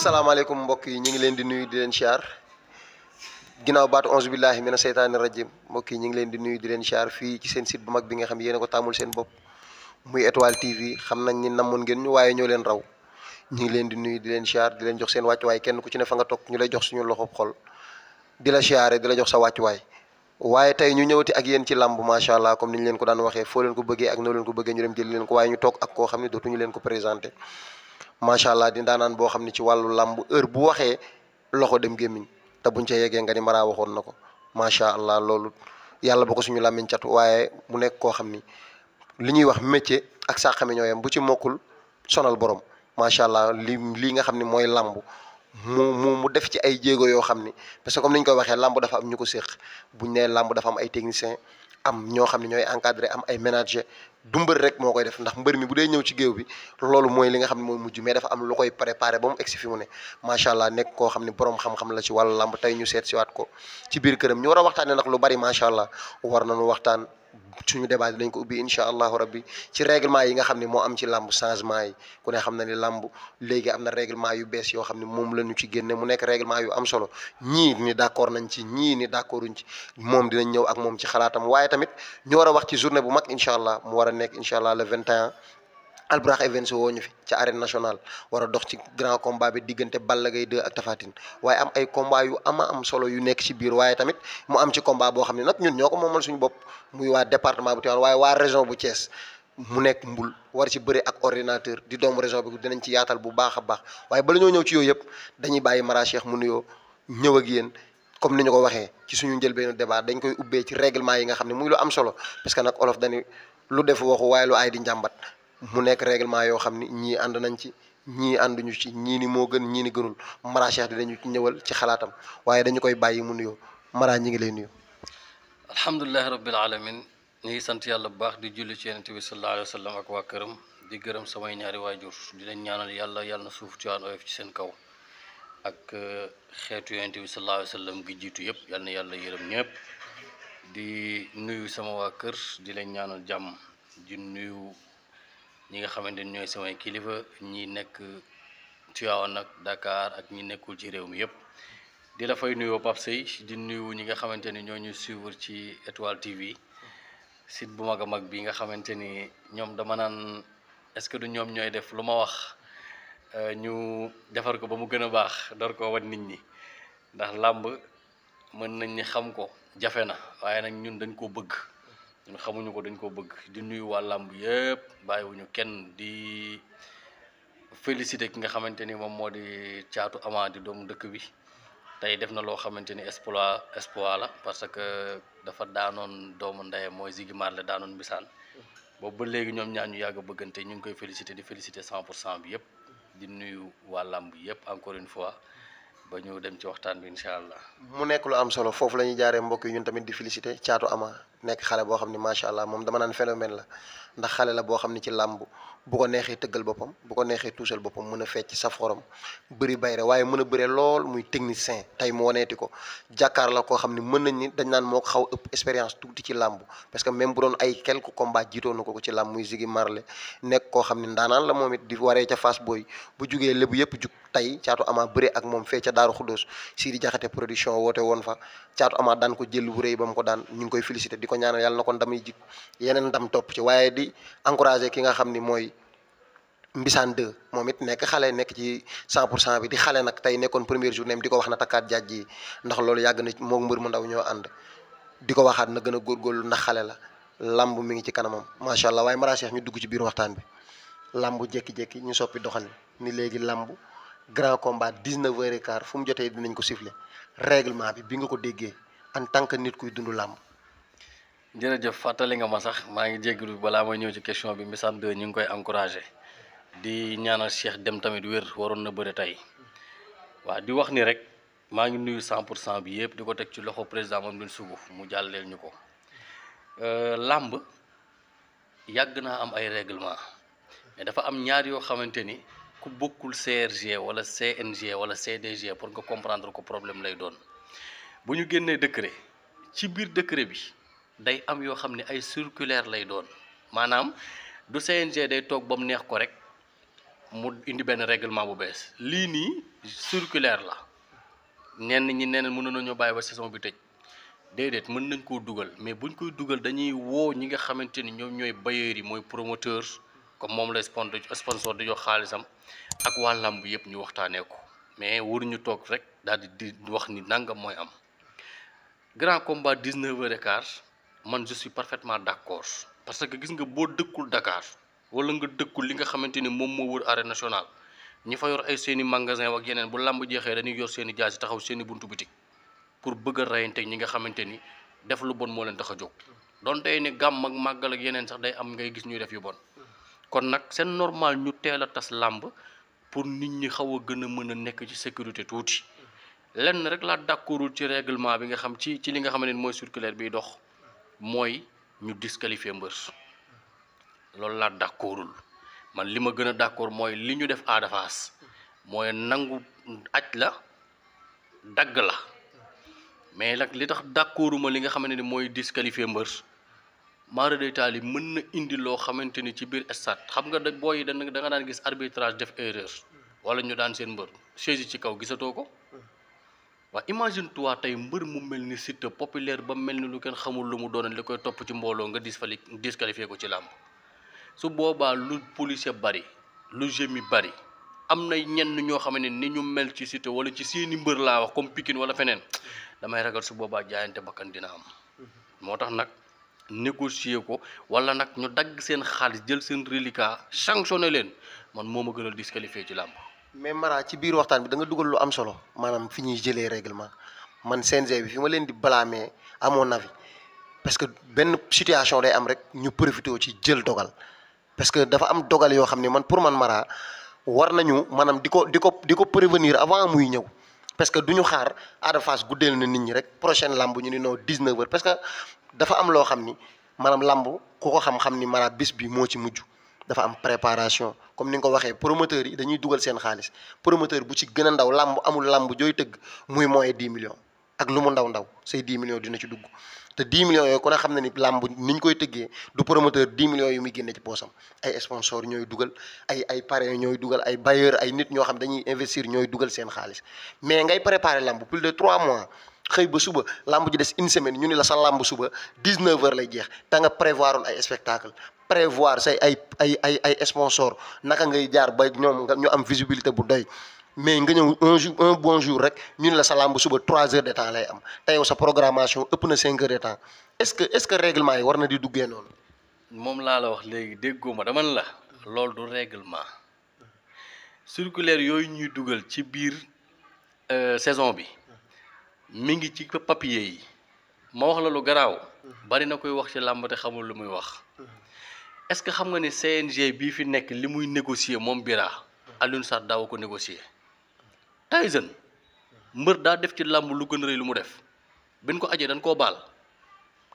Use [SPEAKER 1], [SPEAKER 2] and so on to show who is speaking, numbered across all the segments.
[SPEAKER 1] asalaamaaleykum mbokk yi ñu ngi leen di nuyu di leen siyaar ginnaaw baatu onze billahi mina seytaani rajim mbokk yi ñu ngi leen di nuyu di leen siyaar fii ci seen site bu mag bi nga xam yéen a ko tàmmul seen bopp muy étoile TV xam nañ ni namoon ngeen ñu waaye ñoo leen raw ñu ngi leen di nuyu di leen siyaar di leen jox seen wàccuwaay kenn ku ci ne fa nga toog ñu lay jox suñu loxo xol di la siyaare di la jox sa wàccuwaay waaye tey ñu ñëwati ak yéen ci làmb macha allah comme ni ñu leen ko daan waxee foo leen ko bëggee ak noo leen ko bëggee ñu dem jëli leen ko waaye ñu toog ak koo xam ne dootuñu leen ko présenté macha allah di ndaanaan boo xam ne ci wàllu làmb heure bu waxee loxo dem gémmiñ te buñ ca yeggee nga ni Mara waxoon na ko macha allah loolu yàlla ba ko suñu làmmiñ catu waaye mu nekk koo xam ni li ñuy wax métier ak sàqami ñooyam bu ci mokkul sonal borom macha allah lii nga xam ne mooy làmb mu def ci ay jéego yoo xam ni parce que comme ni ñu koy waxee làmb dafa am ñu ko séq buñ nee làmb dafa am ay technicien am ñoo xam ne ñooy encadré am ay ménager du mbër rek moo koy def ndax mbër mi bu dee ñëw ci géew bi loolu mooy li nga xam ne mooy mujj mais dafa am lu koy préparé ba mu egsi fi mu ne macha allah nekk koo xam ne borom xam-xam la ci wàllu làmb tey ñu seet siwaat ko ci biir këram ñu war a waxtaanee nag lu bari macha allah war nañu waxtaan suñu débat dinañ ko ubbi incha allahu rabbi ci règlement yi nga xam ne moo am ci làmb changement yi ku ne xam na ni làmb léegi am na règlement yu bees yoo xam ne moom la ñu ci génne mu nekk règlement yu am solo ñii ni d'accord nañ ci ñii ni d'accorduñ ci moom dinañ ñëw ak moom ci xalaatam waaye tamit ñu war a wax ci journée bu mag incha allah mu war a nekk incha allah le 21 Albourakh Events woo ñu fi ci arène nationale war a dox ci grand combat bi diggante Balla Gaye 2 ak Tapha Tine waaye am ay combat yu am solo yu nekk ci biir waaye tamit mu am ci combat boo xam ne nag ñun ñoo ko moomal suñu bopp muy waa département bu Tivaouane waaye waa région bu Thiès mu nekk mbul war ci bëre ak ordinateur di doomu région bi dinañ ci yaatal bu baax a baax waaye bala ñoo ñëw ci yooyu yëpp dañuy bàyyi Mara Cheikh mu nuyoo ñëw ak yéen comme ni ñu ko waxee ci suñu njëlbeenu débat dañ koy ubbee ci règlement yi nga xam ne muy lu am solo parce que nag olof dañu lu def waxu waaye lu ay di njàmbat mu nekk règlement yoo xam ni ñii ànd nañ ci ñii ànduñu ci ñii ni moo gën ñii ni gënul Mara Cheikh dinañu ci ñëwal ci xalaatam waaye dañu koy bàyyi mu nuyoo Mara ñi ngi lay nuyu.
[SPEAKER 2] alhamdulilahi rabbil alamin ñu ngi sant yàlla bu baax di julli ci yonent bi sallallahu alayhi wa sallam ak waa këram di gërëm samay ñaari waajur di leen ñaanal yàlla na suuf ci waan oyof ci seen kaw ak xeetu yonent bi sallallahu alayhi wa sallam gi jiitu yëpp yal na yàlla yërëm ñëpp di nuyu sama waa kër di leen ñaanal jàmm di nuyu ñi nga xamante ni ñooy samay kilifa ñi nekk Tivaouane ak Dakar ak ñi nekkul ci réew mi yëpp di la fay nuyoo Pape Seye di nuyu ñi nga xamante ni ñoo ñu suivre ci Étoile TV site bu mag a mag bi nga xamante ni ñoom dama naan est-ce que du ñoom ñooy def lu ma wax ñu defar ko ba mu gën a baax door koo wan nit ñi ndax làmb mën nañ ni xam ko jafe na waaye nag ñun dañ koo bëgg ñun xamuñu ko dañ koo bëgg di nuyu waa làmb yëpp bàyyiwuñu kenn di féliciter ki nga xamante ni moom moo di Caatu Ama di doomu dëkk bi tey def na loo xamante ni exploit la parce que dafa daanoon doomu ndeyam mooy Ziggy Marley daanoon Mbissane boobu ba léegi ñoom ñaar ñu yàgg a bëggante ñu ngi koy féliciter di féliciter 100% bi yëpp di nuyu waa làmb yëpp encore une fois ba ñu dem ci waxtaan bi incha allah.
[SPEAKER 1] mu nekk lu am solo foofu la ñuy jaaree mbokk yi ñun tamit di féliciter Caatu Ama nekk xale boo xam ne macha allah moom dama naan phénomène la ndax xale la boo xam ne ci làmb bu ko neexee tëggal boppam bu ko neexee tuusal boppam mën a fecc saf xorom bëri bayre waaye mën a bëre lool muy technicien tey mu waneeti ko jàkkaar la koo xam ne mën nañ ni dañ naan moo ko xaw ëpp expérience tuuti ci làmb parce que même bu doon ay quelques combats jiitoo na ko ci làmb muy Ziggy Marley nekk koo xam ne ndaanaan la moom it di waree ca Fass Boy bu jugee lébu yëpp jug tey Caatu Ama bëre ak moom fee ca Daaru Xuddoos Sidi Jaxate production woote woon fa Caatu Ama daan ko jël bu rëy ba mu ko daan ñu ngi koy féliciter di ko ñaanal yàlla na ko ndam yi jik yeneen ndam topp ci waaye di encourager ki nga xam ni mooy Mbissane 2 moom it nekk xale nekk ci 100% bi di xale nag tey nekkoon première journée di ko wax na takkaat jaaj yi ndax loolu yàgg na moom mbër mu ndaw ñoo ànd di ko waxaat na gën a góorgóorlu ndax xale la lamb mi ngi ci kanamam macha allah waaye Mara Cheikh ñu dugg ci biir waxtaan bi lamb jékki-jékki ñu soppi doxal ni léegi lamb grand combat 19h15 fu mu jotee dinañ ko siffler règlement bi nga ko déggee en tant que nit kuy dund lamb.
[SPEAKER 2] jërëjëf fàttali nga ma sax maa ngi jégalu balaa may ñëw ci question bi Mbissane 2 ñu ngi koy encouragé. di ñaanal Cheikh dem tamit wér waroon na bëre tey waaw di wax ni rek maa ngi nuyu 100% bi yëpp di ko teg ci loxo président Mamadou Sougou mu jàlleel ñu ko làmb yàgg naa am ay règlement mais dafa am ñaar yoo xamante ni ku bokkul CRG wala CNG wala CDG pour nga comprendre ko problème lay doon bu ñu génnee décret ci biir décret bi day am yoo xam ne ay circulaire lay doon maanaam du CNG day toog ba mu neex ko rek mu indi benn règlement bu bees lii nii circulaire la ñenn ñi nee na mën nañoo bàyyi ba saison bi tëj déedéet mën nañ koo dugal mais buñ koy dugal dañuy woo ñi nga xamante ni ñoom ñooy bailleurs yi mooy promoteur comme moom la sponsor di jox xaalisam ak waa làmb yëpp ñu waxtaanee ko mais waruñu toog rek daal di wax ni nangam mooy am grand combat 19h15 man je suis parfaitement d'accord parce que gis nga boo dëkkul Dakar wala nga dëkkul li nga xamante ni moom moo wër arène nationale ñi fa yor ay seeni magasin ak yeneen bu làmb jeexee dañuy yor seeni jaasi taxaw seeni buntu bitik pour bëgg a reyante ñi nga xamante ni def lu bon moo leen tax a jóg donte ne gàmm ak màggal ak yeneen sax day am ngay gis ñuy def yu bon kon nag c'est normal ñu teel a tas làmb pour nit ñi xaw a gën a mën a nekk ci sécurité tuuti lenn rek laa d'accordul ci règlement bi nga xam ci li nga xamante ni mooy circulaire biy dox mooy ñu disqualifier mbër loolu laa d'accordul man li ma gën a d'accord mooy li ñu def Ada Fass mooy nangu aj la dagg la mais nag li tax d'accorduma li nga xamante ni mooy disqualifier mbër mara day taal yi mën na indi loo xamante ni ci biir stade xam nga da booy da nga daan gis arbitrage def erreur wala ñu daan seen mbër chaise ci kaw gisatoo ko waa imagine toi tey mbër mu mel ni Siteu populaire ba mel ni lu kenn xamul lu mu doon li koy topp ci mbooloo nga disqualifier ko ci làmb su boobaa lu policier bari lu gémi bari am na ñenn ñoo xam ne ni ñu mel ci Siteu wala ci seeni mbër laa wax comme Pikine wala feneen damay ragal su boobaa jaayante bakkan dina am moo tax nag négocier ko wala nag ñu dagg seen xaalis jël seen reliquat sanctionné leen man moo ma gënal disqualifier ci làmb.
[SPEAKER 1] mais Mara ci biir waxtaan bi da nga dugal lu am solo maanaam fi ñuy jëlee règlement man CNG bi fi ma leen di blâmer à mon avis parce que benn situation day am rek ñu profité ci jël dogal parce que dafa am dogal yoo xam ne man pour man Mara war nañu maanaam di ko prévenir avant muy ñëw parce que du ñu xaar Ada Fass guddeel na nit ñi rek prochaine lamb ñu ni non 19h parce que dafa am loo xam ni maanaam lamb ku ko xam-xam ni Mara bis bi moo ci mujj dafa am préparation comme ni nga ko waxee promoteurs yi dañuy dugal seen xaalis promoteur bu ci gën a ndaw lamb amul lamb jooy tëgg muy moins 10 millions ak lu mu ndaw say 10 millions dina ci dugg te 10 millions yooyu ku ne xam na ni lamb ni ñu koy tëggee du promoteur 10 millions yu muy génne ci poosam ay sponsors ñooy dugal ay parrains ñooy dugal ay bailleurs ay nit ñoo xam dañuy investir ñooy dugal seen xaalis mais ngay préparer lamb plus de 3 mois xëy ba suba lamb ji des une semaine ñu ni la sa lamb suba 19h lay jeex te nga prévoir oon ay spectacle prévoir say ay sponsor naka ngay jaar ba ñoom nga ñu am visibilité bu doy mais nga ñëw un bon jour rek ñu ne la sa lamb suba 3 heures de temps lay am te yow sa programmation ëpp na 5 heures de temps est-ce que règlement yi war na di duggee noonu.
[SPEAKER 2] moom laa la wax léegi déggoo ma dama la loolu du règlement circulaire yooyu ñuy dugal ci biir saison bi mi ngi ci papier yi ma wax la lu garaaw bari na koy wax ci làmb te xamul lu muy wax est-ce que xam nga ne CNG bii fi nekk li muy négocier moom Bira Alioune Sarr daaw ko négocier Tyson mbër daa def ci làmb lu gën a rëy lu mu def bin ko ajee dañ koo baal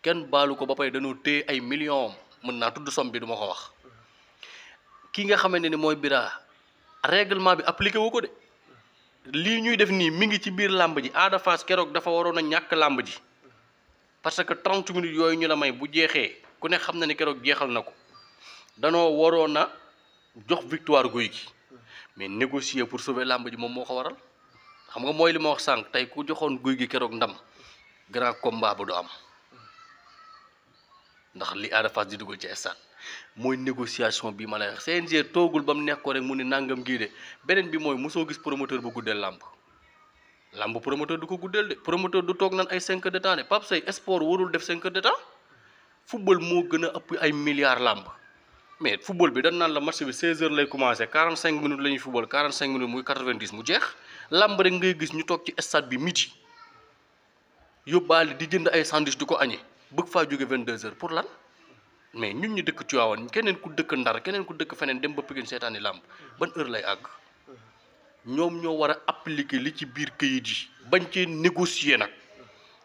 [SPEAKER 2] kenn baalu ko ba pare dañoo téye ay millions mën naa tudd somme bi du ma ko wax ki nga xamante ni mooy Bira règlement bi appliqué wu ko de lii ñuy def nii mi ngi ci biir làmb ji Ada Fass keroog dafa waroon a ñàkk làmb ji parce que 30 minutes yooyu ñu la may bu jeexee ku ne xam na ni keroog jeexal na ko danoo waroon a jox victoire Gouye Gui mais négocier pour sauver làmb ji moom moo ko waral xam nga mooy li ma wax sànq tey ku joxoon Gouye Gui keroog ndam grand combat bu du am ndax li Ada Fass di dugal ci stade mooy négociation bi ma lay wax CNG toogul ba mu nekk ko rek mu ni nangam gii de beneen bi mooy mosoo gis promoteur bu guddeel làmb promoteur du ko guddeel de promoteur du toog nan ay 5 heures de temps de Pape Seye sport warul def 5 heures de temps football moo gën a ëpp ay milliards làmb mais football bi dañ naan la match bi 16 heures lay commencé 45 minutes la ñuy football 45 minutes muy 90 mu jeex làmb rek ngay gis ñu toog ci stade bi midi yóbbaale di jënd ay sandwich di ko añee bëgg faa jóge 22 heures pour lan mais ñun ñu dëkk Tivaouane keneen ku dëkk Ndar keneen ku dëkk feneen dem ba Pikine seetaani làmb ban heure lay àgg ñoom ñoo war a appliquer li ci biir këyit yi bañ cee négocier nag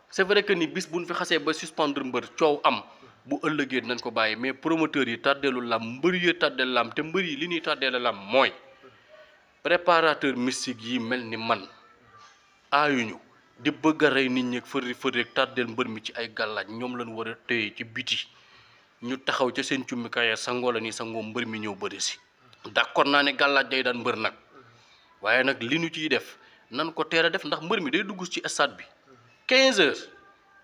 [SPEAKER 2] c'est vrai que ni bis buñ fi xasee ba suspendre mbër coow am bu ëllëgee nañ ko bàyyi mais promoteurs yi tàddeelu làmb mbër yi tàddeel làmb te mbër yi li ñuy tàddeele làmb mooy préparateur mystique yi mel ni man aayuñu di bëgg a rey nit ñi fëri rek tàddeel mbër mi ci ay gàllaaj ñoom lañ war a téye ci biti ñu taxaw ca seen cummikaay sangoo la ni sangoo mbër mi ñëw bëri si d'accord naa ne gàllaaj day daan mbër nag waaye nag li ñu ciy def nan ko teel a def ndax mbër mi day dugg ci stade bi 15 heures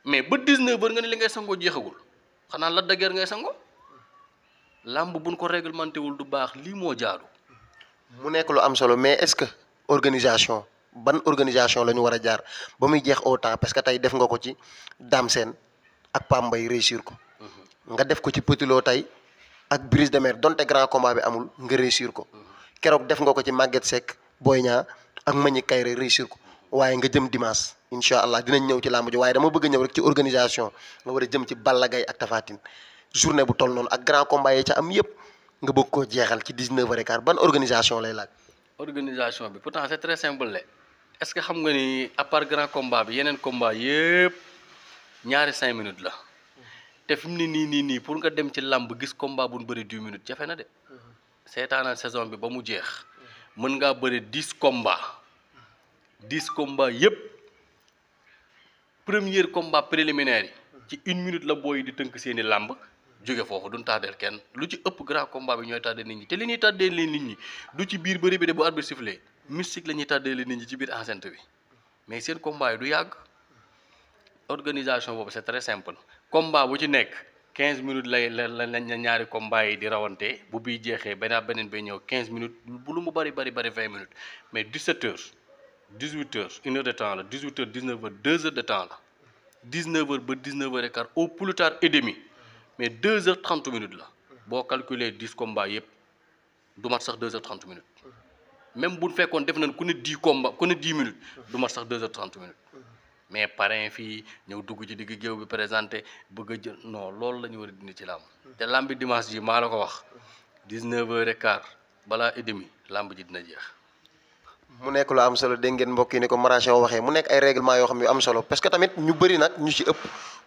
[SPEAKER 2] mais ba 19 heures nga ne li ngay sangoo jeexagul xanaa la daguère ngay sangoo làmb buñ ko réglementé wul du baax lii moo jaadu.
[SPEAKER 1] mu nekk lu am solo mais est-ce que organisation ban organisation la ñu war a jaar ba muy jeex au temps parce que tey def nga ko ci Dame Sène ak Pambay réussir ko nga def ko ci Petit Lo tey ak Brise de Mer donte grand combat bi amul nga réussir ko keroog def nga ko ci Maguette Seck Boy Niang ak Magny Kayré réussir ko waaye nga jëm dimanche incha allah dinañ ñëw ci làmb ji waaye dama bëgg a ñëw rek ci organisation nga war a jëm ci Balla Gaye ak Tapha Tine journée bu toll noonu ak grand combat yi ca am yëpp nga bëgg koo jeexal ci 19h15 ban organisation lay laaj.
[SPEAKER 2] organisation bi pourtant c'est très simple le est-ce que xam nga ni à part grand combat bi yeneen combat yëpp ñaari 5 minutes la te fi mu ne nii pour nga dem ci làmb gis combat bu ñu bëri 10 minutes jafe na de seetaanal saison bi ba mu jeex mën ngaa bëri 10 combats yëpp premier combat préliminaire yi ci 1 minute la booy di tënk seeni làmb jóge foofu duñ tàddeel kenn lu ci ëpp grand combat bi ñooy tàddeel nit ñi te li ñuy tàddeel nit ñi du ci biir bëri bi de bu arbitre sifflé mystique la ñuy tàddeel nit ñi ci biir enceinte bi mais seen combat yi du yàgg organisation boobu c'est très simple combat bu ci nekk 15 minutes la ñaari combat yi di rawante bu biy jeexee beneen bay ñëw 15 minutes bu lu mu bari 20 minutes mais 17 heures 18 heures 1 heure de temps la 18 heures 19 heures 2 heures de temps la 19 heures ba 19 heures et quart au plus tard et demi mais 2 heures 30 minutes la boo calculer 10 combats yëpp du mat sax 2 heures 30 minutes même bu fekkoon def nañ ku ne 10 combats ku ne 10 minutes du mat sax 2 heures 30 minutes mais parrain fii ñëw dugg ci digg géew bi présenté bëgg a jël non loolu la ñu war a dindi ci làmb te làmb bi dimanche ji maa la ko wax 19 heures et quart balaa et demi làmb ji dina jeex.
[SPEAKER 1] mu nekk lu am solo dégg ngeen mbokk yi ni ko Marathon waxee mu nekk ay règlement yoo xam ne yu am solo parce que tamit ñu bëri nag ñu ci ëpp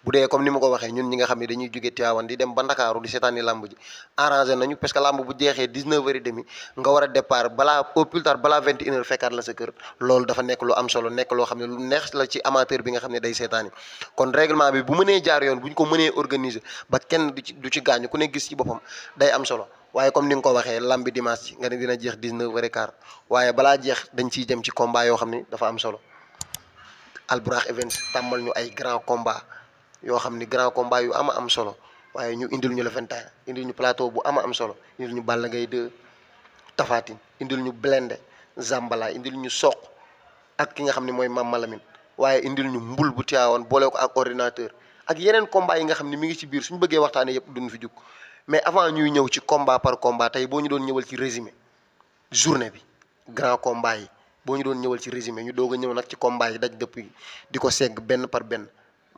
[SPEAKER 1] bu dee comme ni ma ko waxee ñun ñi nga xam ne dañuy jóge Tivaouane di dem ba Ndakaaru di seetaani làmb ji arrangé nañu parce que làmb bu jeexee 19h30 nga war a départ balaa au plus tard balaa 21h fekkaat la sa kër loolu dafa nekk lu am solo nekk loo xam ne lu neex la ci amateur bi nga xam ne day seetaani kon règlement bi bu mënee jaar yoon bu ñu ko mënee organiser ba kenn du ci gaañu ku ne gis ci boppam day am solo waaye comme ni nga ko waxee lambi dimanche ci nga ne dina jeex 19h15 waaye balaa jeex dañ ciy jëm ci combat yoo xam ni dafa am solo Albourakh Events tàmmal ñu ay grand combat yoo xam ni grand combat yu ama am solo waaye ñu indil ñu le 21 indil ñu plateau bu ama am solo indil ñu Balla Gaye 2 Tapha Tine indil ñu Blindé Zambala indil ñu Sokh ak ki nga xam ne mooy Mama Lamine waaye indil ñu mbul bu Tivaouane boole ko ak ordinateur ak yeneen combat yi nga xam ne mi ngi ci biir suñu bëggee waxtaanee yëpp duñ fi jug mais avant ñuy ñëw ci combat par combat tey boo ñu doon ñëwal ci résumé journée bi grand combat yi boo ñu doon ñëwal ci résumé ñu doog a ñëw nag ci combat yi daj dëpp yi di ko segg benn par benn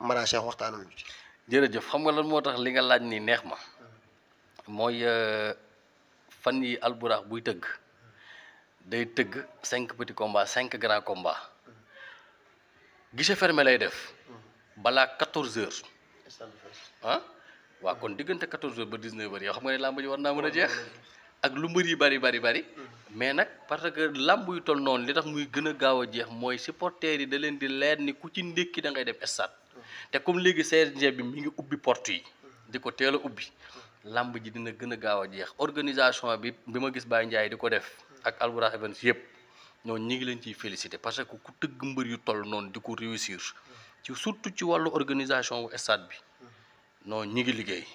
[SPEAKER 1] Marathon waxtaanal ñu ci.
[SPEAKER 2] jërëjëf xam nga lan moo tax li nga laaj nii neex ma mooy fan yi Albourakh buy tëgg day tëgg 5 petits combats 5 grands combats guichet fermé lay def balaa 14 heures ah. waaw kon diggante 14 heures ba 19 heures yow xam nga ne làmb ji war naa mën a jeex ak lu mbër yi bari mais nag parce que làmb yu toll noonu li tax muy gën a gaaw a jeex mooy supporters yi da leen di leer ni ku ci ndékki da ngay dem stade te comme léegi CNG bi mi ngi ubbi porte yi di ko teel a ubbi làmb ji dina gën a gaaw a jeex organisation bi ma gis Baye Ndiaye di ko def ak Albourakh Events yëpp ñoo ñi ngi leen ciy féliciter parce que ku tëgg mbër yu toll noonu di ko réussir ci surtout ci wàllu organisation wu stade bi non ñi ngi liggéey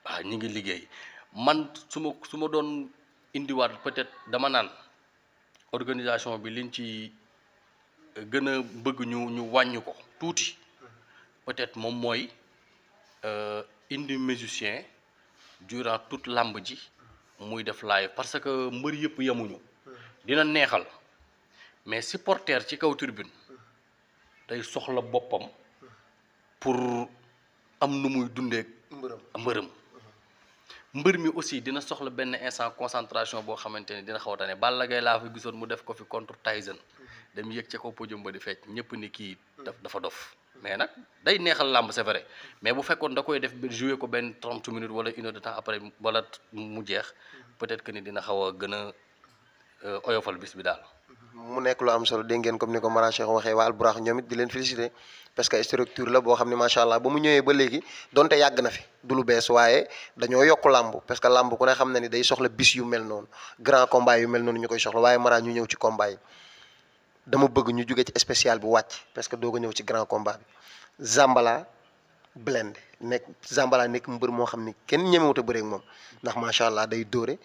[SPEAKER 2] waaw ñi ngi liggéey man su ma doon indiwaat peut-être dama naan organisation bi liñ ci gën a bëgg ñu wàññi ko tuuti peut-être moom mooy indi musicien durant toute làmb ji muy def live parce que mbër yëpp yemuñu dina neexal mais supporter ci kaw tribune day soxla boppam pour am nu muy dundee mbërëm mbër mi aussi dina soxla benn instant concentration boo xamante ni dina xaw a tane Balla Gaye laa fi gisoon mu def ko fi contre Tyson dem yëg ca ko podium ba di fecc ñëpp ni kii dafa dof mais nag day neexal làmb c'est vrai mais bu fekkoon da koy def jouer ko benn 30 minutes wala 1 heure de temps après wala mu jeex peut-être que ni dina xaw a gën a oyofal bis bi daal.
[SPEAKER 1] mu nekk lu am solo dégg ngeen comme ni ko Marathon waxee waa Albourakh ñoom it di leen féliciter parce que structure la boo xam ne macha allah ba mu ñëwee ba léegi donte yàgg na fi du lu bees waaye dañoo yokk làmb parce que làmb ku ne xam na ni day soxla bis yu mel noonu grand combat yu mel noonu ñu koy soxla waaye Mara ñu ñëw ci combat yi dama bëgg ñu jóge ci spécial bi wàcc parce que doo ko ñëw ci grand combat bi Zambala Blindé Zambala nekk mbër moo xam ni kenn ñemewut a bëre ak moom ndax macha allah day dóore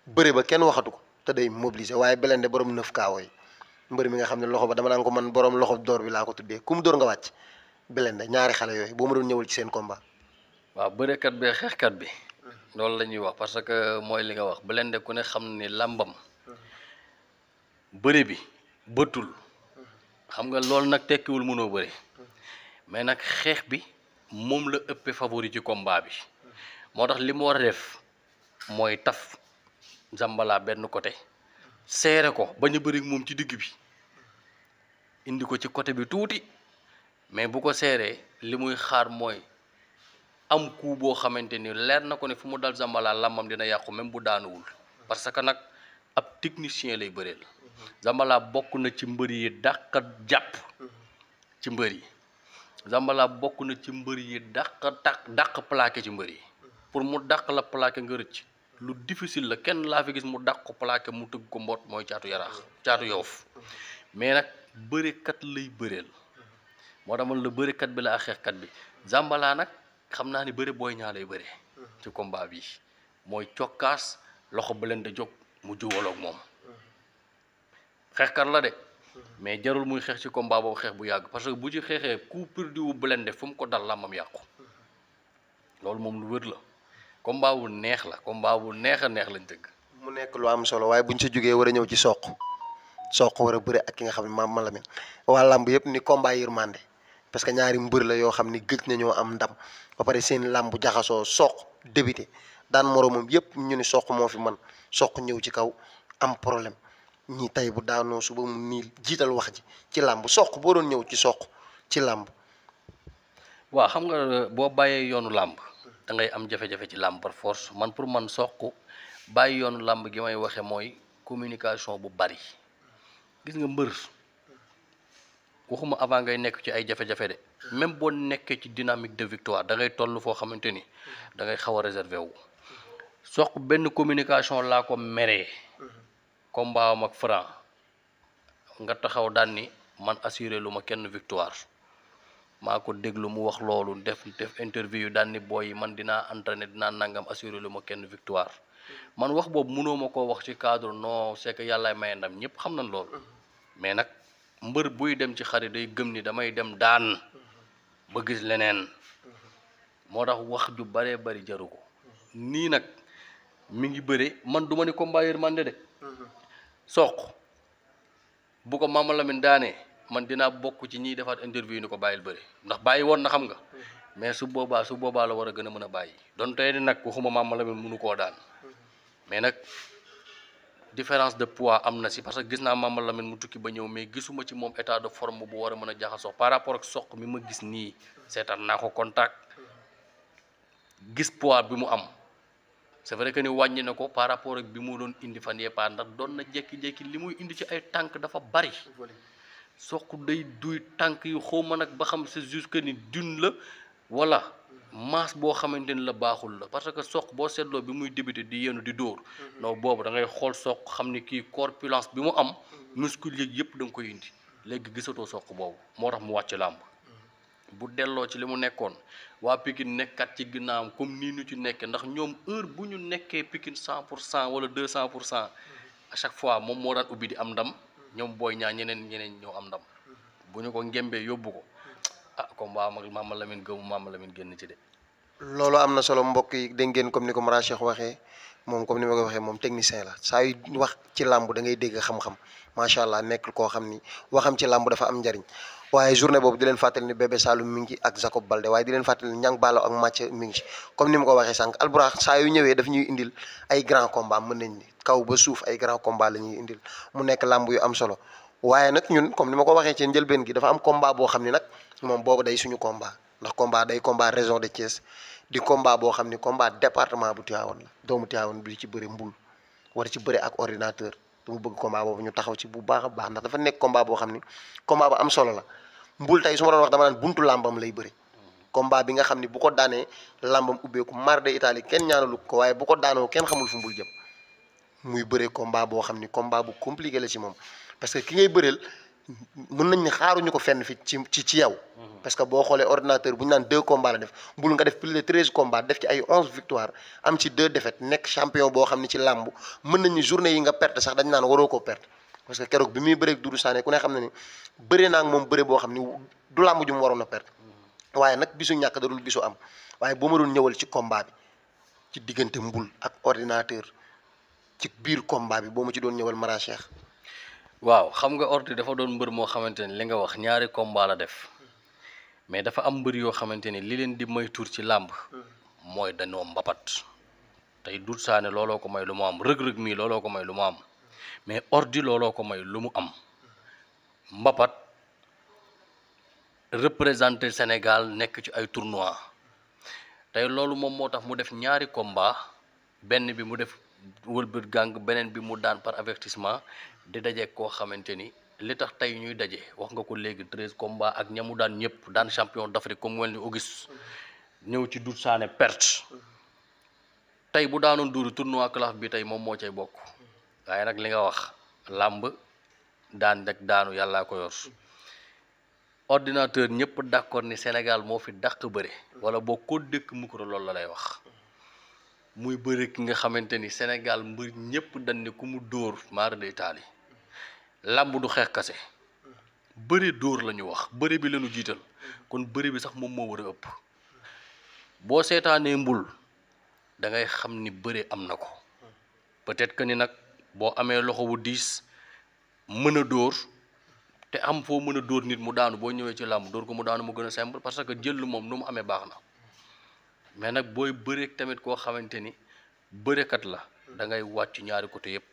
[SPEAKER 1] bëre ba kenn waxatu ko te day mobiliser waaye Blindé borom 9 kaawoo yi mbër mi nga xam ne loxo ba dama naan ko man borom loxo door bi laa ko tuddee ku mu dóor nga wàcc Blindé ñaari xale yooyu boo ma doon ñëwal ci seen combat.
[SPEAKER 2] waaw bërekat bi xeexkat bi loolu la ñuy wax parce que mooy li nga wax Blindé ku ne xam ni làmbam bëre bi bëtul xam nga loolu nag tekkiwul mënoo bëre mais nag xeex bi moom la ëppee favori ci combat bi moo tax li mu war a def mooy taf Zambala benn côté seere ko bañ a bëri moom ci digg bi indi ko ci côté bi tuuti mais bu ko seeree li muy xaar mooy am coup boo xamante ni leer na ko ne fu mu dal Zambala làmbam dina yàqu même bu daanuwul parce que nag ab technicien lay bëreel Zambala bokk na ci mbër yi dàq jàpp ci mbër yi Zambala bokk na ci mbër yi dàq plaqué ci mbër yi pour mu dàq la plaqué nga rëcc lu difficile la kenn laa fi gis mu dàq ko plaqué mu tëgg ko mboot mooy caatu yaraax caatu yoof mais nag bërekat lay bëreel moo tax man la bërekat bi la ak xeexkat bi Zambala nag xam naa ni bëre booy ñaa lay bëre ci combat bi mooy cokkaas loxo Blindé jóg mu juwaloog moom xeexkat la de mais jarul muy xeex ci combat boobu xeex bu yàgg parce que bu ci xeexee coup perdu wu Blindé fu mu ko dal làmbam yàqu loolu moom lu wër la combat bu neex la combat bu neex a neex lañ tëgg.
[SPEAKER 1] mu nekk lu am solo waaye buñ sa jógee war a ñëw ci soq war a bëre ak ki nga xam ne maam Malamine waa làmb yëpp ni combat yërmande parce que ñaari mbër la yoo xam ni gëj nañoo am ndam ba pare seen làmb jaxasoo soq débuté daan moromam yëpp ñu ni soq moo fi man soq ñëw ci kaw am problème ñi tey bu daanoo suba mu niil jiital wax ji ci làmb soq boo doon ñëw ci soq ci làmb.
[SPEAKER 2] waaw xam nga boo bàyyee yoonu làmb da ngay am jafe-jafe ci làmb par force man pour man soq bàyyi yoonu làmb gi may waxe mooy communication bu bari gis nga mbër waxuma avant ngay nekk ci ay jafe-jafe de même boo nekkee ci dynamique de victoire da ngay toll foo xamante ni da ngay xaw a réservé wu soq benn communication laa ko meree combat am ak Franc nga taxaw daan ni man assuré lu ma kenn victoire maa ko déglu mu wax loolu def interview yu daan ni booy man dinaa entraîné dinaa nangam assuré lu ma kenn victoire man wax boobu mënoo ma koo wax ci cadre non c'est que yàllaay maye ndam ñëpp xam nañ loolu mais nag mbër buy dem ci xarit day gëm ni damay dem daan ba gis leneen moo tax wax ju baree bari jaru ko nii nag mi ngi bëre man du ma ni combat yërmande de soq bu ko Mama Lamine daanee man dinaa bokk ci ñiy defaat interview ni ko bàyyil bëri ndax bàyyi woon na xam nga mais su boobaa la war a gën a mën a bàyyi donte ni nag waxuma Mama Lamine mënu koo daan mais nag différence de poids am na si parce que gis naa Mama Lamine mu tukki ba ñëw mais gisuma ci moom état de forme bu war a mën a jaxasoo par rapport ak soq mi ma gis nii seetaan naa ko contact gis poids bi mu am c'est vrai que ni wàññi na ko par rapport ak bi mu doon indi fan yee pa ndax doon na jékki-jékki li muy indi ci ay tànk dafa bari soq day duy tànk yu xawma nag ba xam c'est juste que ni dune la wala masse boo xamante ni la baaxul la parce que soq boo seetloo bi muy débuté di yenu di dóor non boobu da ngay xool soq xam ni kii corpulence bi mu am muscle yëpp da nga koy indi léegi gisatoo soq boobu moo tax mu wàcc làmb bu delloo ci li mu nekkoon waa Pikine nekkat ci ginnaawam comme nii ñu ci nekkee ndax ñoom heure bu ñu nekkee Pikine 100% wala 200% à chaque fois moom moo daan ubbi di am ndam ñoom booy ñaa ñeneen ñoo am ndam bu ñu ko ngembee yóbbu ko comme waa Mama Lamine gëmu Mama Lamine génn ci de.
[SPEAKER 1] loolu am na solo mbokk yi dégg ngeen comme ni ko Mara Cheikh waxee moom comme ni ma ko waxee moom technicien la saa yu wax ci làmb da ngay dégg xam-xam macha allah nekk koo xam ni waxam ci làmb dafa am njariñ waaye journée boobu di leen fàttali ni Bébé Saloum mi ngi ci ak Jacob Balde waaye di leen fàttali ni Niang Ballo ak Mathieu mi ngi ci comme ni ma ko waxee sànq Albourakh saa yu ñëwee daf ñuy indil ay grand combat mën nañ ni kaw ba suuf ay grand combat la ñuy indil mu nekk làmb yu am solo waaye nag ñun comme ni ma ko waxee ci njëlbeen gi dafa am combat boo xam ni nag moom boobu day suñu combat ndax combat day combat région de Thiès di combat boo xam ni combat département bu Tivaouane la doomu Tivaouane bi ci bëri mbul war ci bëri ak ordinateur te mu bëgg combat boobu ñu taxaw ci bu baax a baax ndax dafa nekk combat boo xam ni combat bu am solo la mbul tey su ma doon wax dama naan buntu làmbam lay bëri combat bi nga xam ni bu ko daanee làmbam ubbeeku mar de Italie kenn ñaanalu ko waaye bu ko daanoo kenn xamul fu mbul jëm muy bëree combat boo xam ni combat bu compliqué la ci moom parce que ki ngay bëreel mën nañ ne xaaruñu ko fenn fi ci yow. parce que boo xoolee ordinateur bu ñu naan 2 combats la def mbul nga def plus de 13 combats def ci ay 11 victoires am ci 2 défaites nekk champion boo xam ni ci làmb mën nañ ni journée yi nga perte sax dañ naan waroo koo perte parce que keroog bi muy bëreeg Doudou Sané ku ne xam ne ni bëree naa ak moom bëre boo xam ni du làmb ju mu waroon a perte waaye nag bisu ñàkk da dul bisu am waaye boo ma doon ñëwal ci combat bi ci diggante mbul ak ordinateur ci biir combat bi boo ma ci doon ñëwal Mara Cheikh.
[SPEAKER 2] waaw xam nga ordi dafa doon mbër moo xamante ni li nga wax ñaari combat la def mais dafa am mbër yoo xamante ni li leen di may tur ci làmb mooy dañoo mbapat tey Doudou Sané looloo ko may lu mu am rëg-rëg mii looloo ko may lu mu am mais ordi looloo ko may lu mu am mbapat représenté Sénégal nekk ci ay tournoi tey loolu moom moo tax mu def ñaari combat benn bi mu def wëlbët gàng beneen bi mu daan par avertissement di daje koo xamante ni li tax tey ñuy daje wax nga ko léegi 13 combats ak ñamu daan ñëpp daan champion d'Afrique comme mel ni Auguste ñëw ci Doudou Sané perte tey bu daanoon duuru tournoi calaf bi tey moom moo cay bokk waaye nag li nga wax làmb daan rek daanu yàllaa ko yor ordinateur ñëpp d'accord ni Sénégal moo fi dàq bëre wala boo ko dëkk micro loolu la lay wax muy bëre ki nga xamante ni Sénégal mbër ñëpp dañ ne ku mu dóor maar day taali làmb du xeex kase bëre dóor la ñu wax bëre bi lañu jiital kon bëre bi sax moom moo war a ëpp boo seetaanee mbul da ngay xam ni bëre am na ko peut-être que ni nag boo amee loxo wu diis mën a dóor te am foo mën a dóor nit mu daanu boo ñëwee ci làmb dóor ko mu daanu mu gën a simple parce que jël moom nu mu amee baax na mais nag booy bëreek tamit koo xamante ni bërekat la da ngay wàcc ñaari côté yépp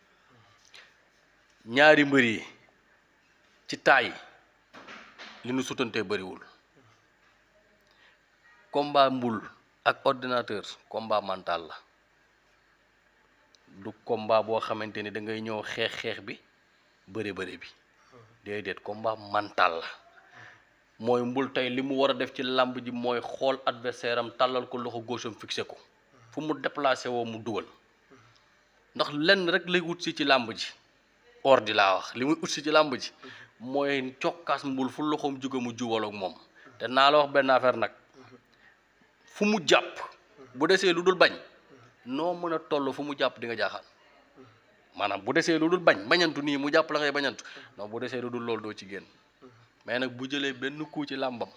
[SPEAKER 2] ñaari mbër yi ci taay li nu sutantee bëriwul combat mbul ak ordinateur combat mental la du combat boo xamante ni da ngay ñëw xeex bi bëre bi déedéet combat mental la mooy mbul tey li mu war a def ci làmb ji mooy xool adversaire am tàllal ko loxo gauche am fixé ko fu mu déplacé woo mu dugal ndax lenn rek lay wut si ci làmb ji ordi laa wax li muy ut si ci làmb ji mooy cokkaas mbul fu loxoom jóge mu jubal ak moom te naa la wax benn affaire nag fu mu jàpp bu desee lu dul bañ noo mën a toll fu mu jàpp di nga jaaxal maanaam bu desee lu dul bañantu nii mu jàpp la ngay bañantu non bu desee lu dul loolu doo ci génn mais nag bu jëlee benn coup ci làmbam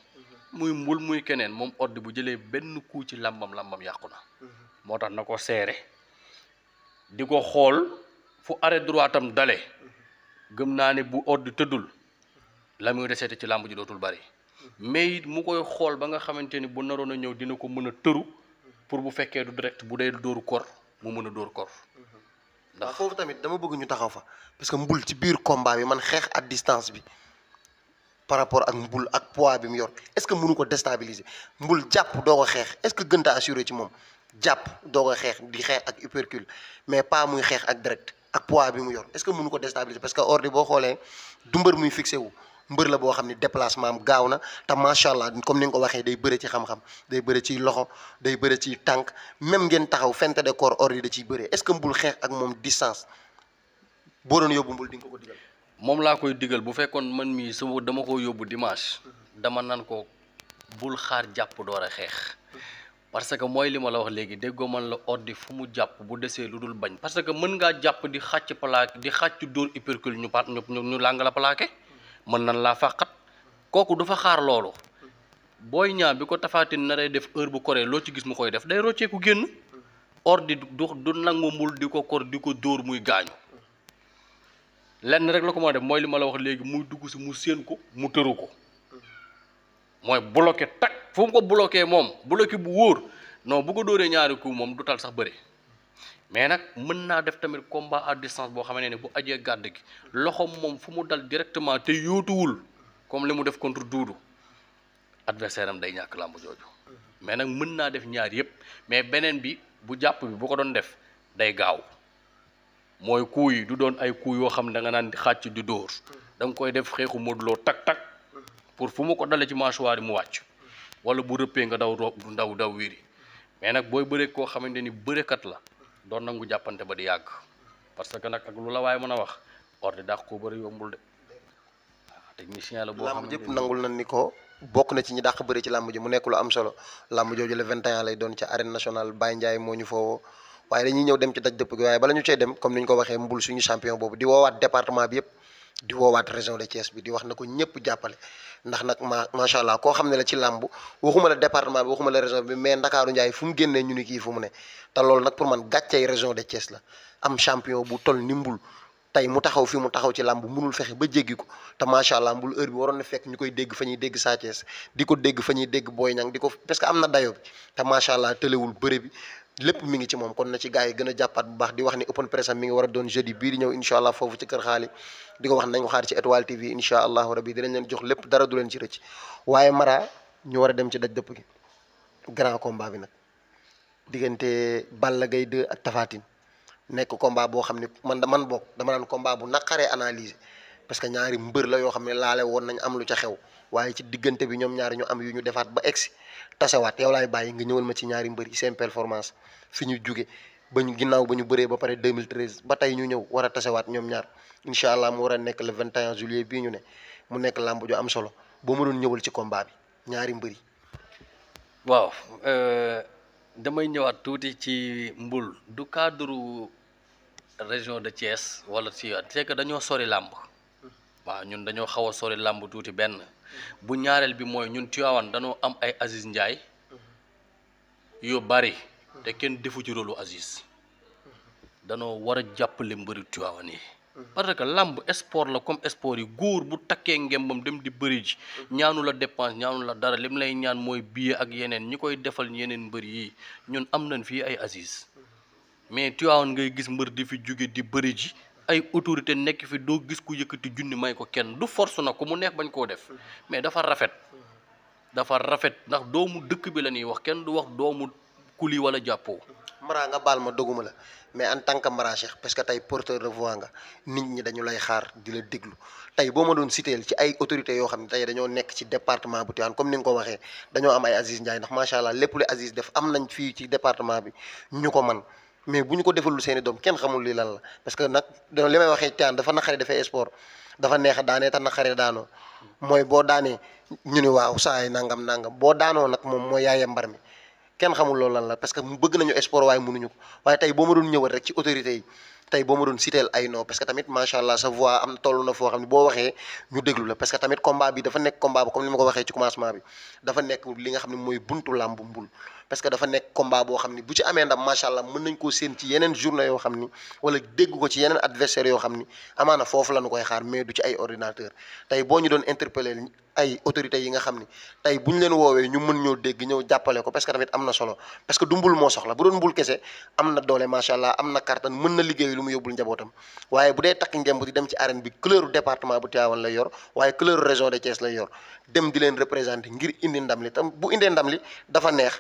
[SPEAKER 2] muy mbul muy keneen moom ordi bu jëlee benn coup ci làmbam yàqu na moo tax na ko seere di ko xool fu arrêt droitam dale gëm naa ne bu ordi tëddul la muy deseete ci làmb ji dootul bari mais it mu koy xool ba nga xamante ni bu naroon a ñëw dina ko mën a tëru pour bu fekkee du direct bu dee dóoru kor mu mën a dóor kor
[SPEAKER 1] ndax foofu tamit dama bëgg ñu taxaw fa parce que mbul ci biir combat bi man xeex à distance bi par rapport ak mbul ak poids bi mu yor est-ce que mënu ko déstabiliser mbul jàpp doo ko xeex est-ce que gën a assuré ci moom jàpp doo ko xeex di xeex ak uppercut mais pas muy xeex ak direct ak poids bi mu yor est-ce que mënu ko déstabiliser parce que ordi boo xoolee du mbër muy fixé wu mbër la boo xam ne déplacement am gaaw na te macha allah comme ni nga ko waxee day bëre ci xam-xam day bëre ci loxo day bëre ci tànk même ngeen taxaw fente de corps ordi da ciy bëre est-ce que mbul xeex ak moom distance boo doon yóbbu mbul di nga ko digal.
[SPEAKER 2] moom laa koy digal bu fekkoon man mii sama dama ko yóbbu dimanche dama nan ko bul xaar jàpp door a xeex parce que mooy li ma la wax léegi déggoo man la ordi fu mu jàpp bu desee lu dul bañ parce que mën ngaa jàpp di xàcc plaqué di xàcc dóor uppercut ñu làng la plaqué mën nan laa fàqat kooku du fa xaar loolu booy ñaar bi ko tafaatin naree def heure bu koree loo ci gis mu koy def day rocceeku génn ordi du nangu mbul di ko kor di ko dóor muy gaañu lenn rek la ko moo def mooy li ma la wax léegi muy dugg si mu séen ko mu tëru ko mooy bloqué tak fu mu ko bloqué moom bloqué bu wóor non bu ko dóoree ñaari coup moom du tal sax bëre mais nag mën naa def tamit combat à distance boo xamante ne bu ajee gàdd gi loxoom moom fu mu dal directement te yóotuwul comme li mu def contre Doudou adversaire am day ñàkk làmb jooju mais nag mën naa def ñaar yëpp mais beneen bi bu jàpp bi bu ko doon def day gaaw mooy coup yi du doon ay coup yoo xam ne da nga naan xàcc di dóor da nga koy def xeexu Modou Lo tak tak pour fu mu ko dale ci mâchoire yi mu wàcc wala bu rëppee nga daw wiiri mais nag booy bëree koo xamante ni bërekat la doon nangu jàppante ba di yàgg parce que nag ak lu la waaye mën a wax ordi dàq koo bëri yombul de waaw technicien la boo
[SPEAKER 1] làmb
[SPEAKER 2] xamante
[SPEAKER 1] jëpp
[SPEAKER 2] ni
[SPEAKER 1] nangul na ni ko bokk na ci ñi dàq bëri ci làmb ji mu nekk lu am solo làmb jooju le 21 lay doon ca arène nationale Baye Ndiaye moo ñu foowoo waaye dañuy ñëw dem ci daj dëpp gi waaye bala ñu cey dem comme ni ñu ko waxee mbul suñu champion boobu di woowaat département bi yëpp di woowaat région de Thiès bi di wax na ko ñëpp jàppale ndax nag macha allah koo xam ne la ci làmb waxuma la département bi waxuma la région bi mais Ndakaaru Njaay fu mu génnee ñu ni kii fu mu ne te loolu nag pour man gàccey région de Thiès la am champion bu toll ni mbul tey mu taxaw fi mu taxaw ci làmb munul fexe ba jéggi ko te macha allah mbul heure bi waroon na fekk ñu koy dégg fa ñuy dégg Sa Thiès di ko dégg fa ñuy dégg Boy Niang di ko parce que am na dayo bi te macha allah tëlewul bëre bi lépp mi ngi ci moom kon na ci gars yi gën a jàppaat bu baax di wax ni open press am mi ngi war a doon jeudi bii di ñëw incha allah foofu ci kër xaali di ko wax nañ ko xaar ci étoile tv incha allahu rabi dinañ leen jox lépp dara du leen ci rëcc waaye Mara ñu war a dem ci daj dëpp gi grand combat bi nag diggante Balla Gaye 2 ak Tapha Tine nekk combat boo xam ne man bokk dama naan combat bu naqaree analyser parce que ñaari mbër la yoo xam ne laale woon nañ am lu ca xew waaye ci diggante bi ñoom ñaari ñu am yu ñu defaat ba egsi tasewaat yow laay bàyyi nga ñëwal ma ci ñaari mbër yi seen performance fi ñu jóge ba ñu ginnaaw ba ñu bëree ba pare 2013 ba tey ñu ñëw war a tasewaat ñoom ñaar incha allah mu war a nekk le 21 juillet bii ñu ne mu nekk làmb ju am solo boo ma doon ñëwal ci combat bi ñaari mbër yi.
[SPEAKER 2] waaw damay ñëwaat tuuti ci mbul du cadre région de Thiès wala ci c'est que dañoo sori làmb waaw ñun dañoo xaw a sori làmb tuuti benn bu ñaareel bi mooy ñun Tivaouane dañoo am ay Aziz Ndiaye yu bari te kenn defu ci rôlu Aziz danoo war a jàppale mbëri Tivaouane yi parce que làmb sport la comme sport yi góor bu takkee ngembam dem di bëri ji ñaanu la dépense ñaanu la dara lim lay ñaan mooy billet ak yeneen ñi koy defal yeneen mbër yi ñun am nañ fii ay Aziz mais Tivaouane ngay gis mbër di fi jóge di bëri ji ay autorité nekk fi doo gis ku yëkkati junni may ko kenn du force na ko mu neex bañ koo def mais dafa rafet ndax doomu dëkk bi la ñuy wax kenn du wax doomu kuli wala jàppoo.
[SPEAKER 1] Mara nga baal ma doguma la mais en tant que Mara Cheikh parce que tey porteur de voix nga nit ñi dañu lay xaar di la déglu tey boo ma doon citeel ci ay autorités yoo xam ne tey dañoo nekk ci département bu Tivaouane comme ni nga ko waxee dañoo am ay Aziz Ndiaye ndax macha allah lépp lu Aziz def am nañ fii ci département bi ñu ko man mais bu ñu ko defalul seen i doom kenn xamul lii lan la parce que nag li may waxee Tivaouane dafa naqaree dafay sport dafa neex a daanee te naqaree daanoo mooy boo daanee ñu ni waaw saa yi nangam boo daanoo nag moom mooy yaayee mbar mi kenn xamul loolu lan la parce que bëgg nañu sport waaye mënuñu ko waaye tey boo ma doon ñëwal rek ci autorité yi tey boo ma doon citeel ay non parce que tamit macha allah sa voix am na toll na foo xam ne boo waxee ñu déglu la parce que tamit combat bi dafa nekk combat bu comme ni ma ko waxee ci commencement bi dafa nekk li nga xam ne mooy buntu làmb mbul parce que dafa nekk combat boo xam ni bu ci amee ndam macha allah mën nañ koo séen ci yeneen journée yoo xam ni wala dégg ko ci yeneen adversaire yoo xam ni amaana foofu la ñu koy xaar mais du ci ay ordinateur tey boo ñu doon interpeller ay autorités yi nga xam ni tey bu ñu leen woowee ñu mën ñoo dégg ñëw jàppale ko parce que tamit am na solo parce que du mbul moo soxla bu doon mbul kese am na doole macha allah am na kartan mën na liggéey lu mu yóbbul njabootam waaye bu dee takk ngemb di dem ci arène bi couleur département bu Tivaouane lay yor waaye couleur région de Thiès lay yor dem di leen représenter ngir indi ndam li tam bu indee ndam li dafa neex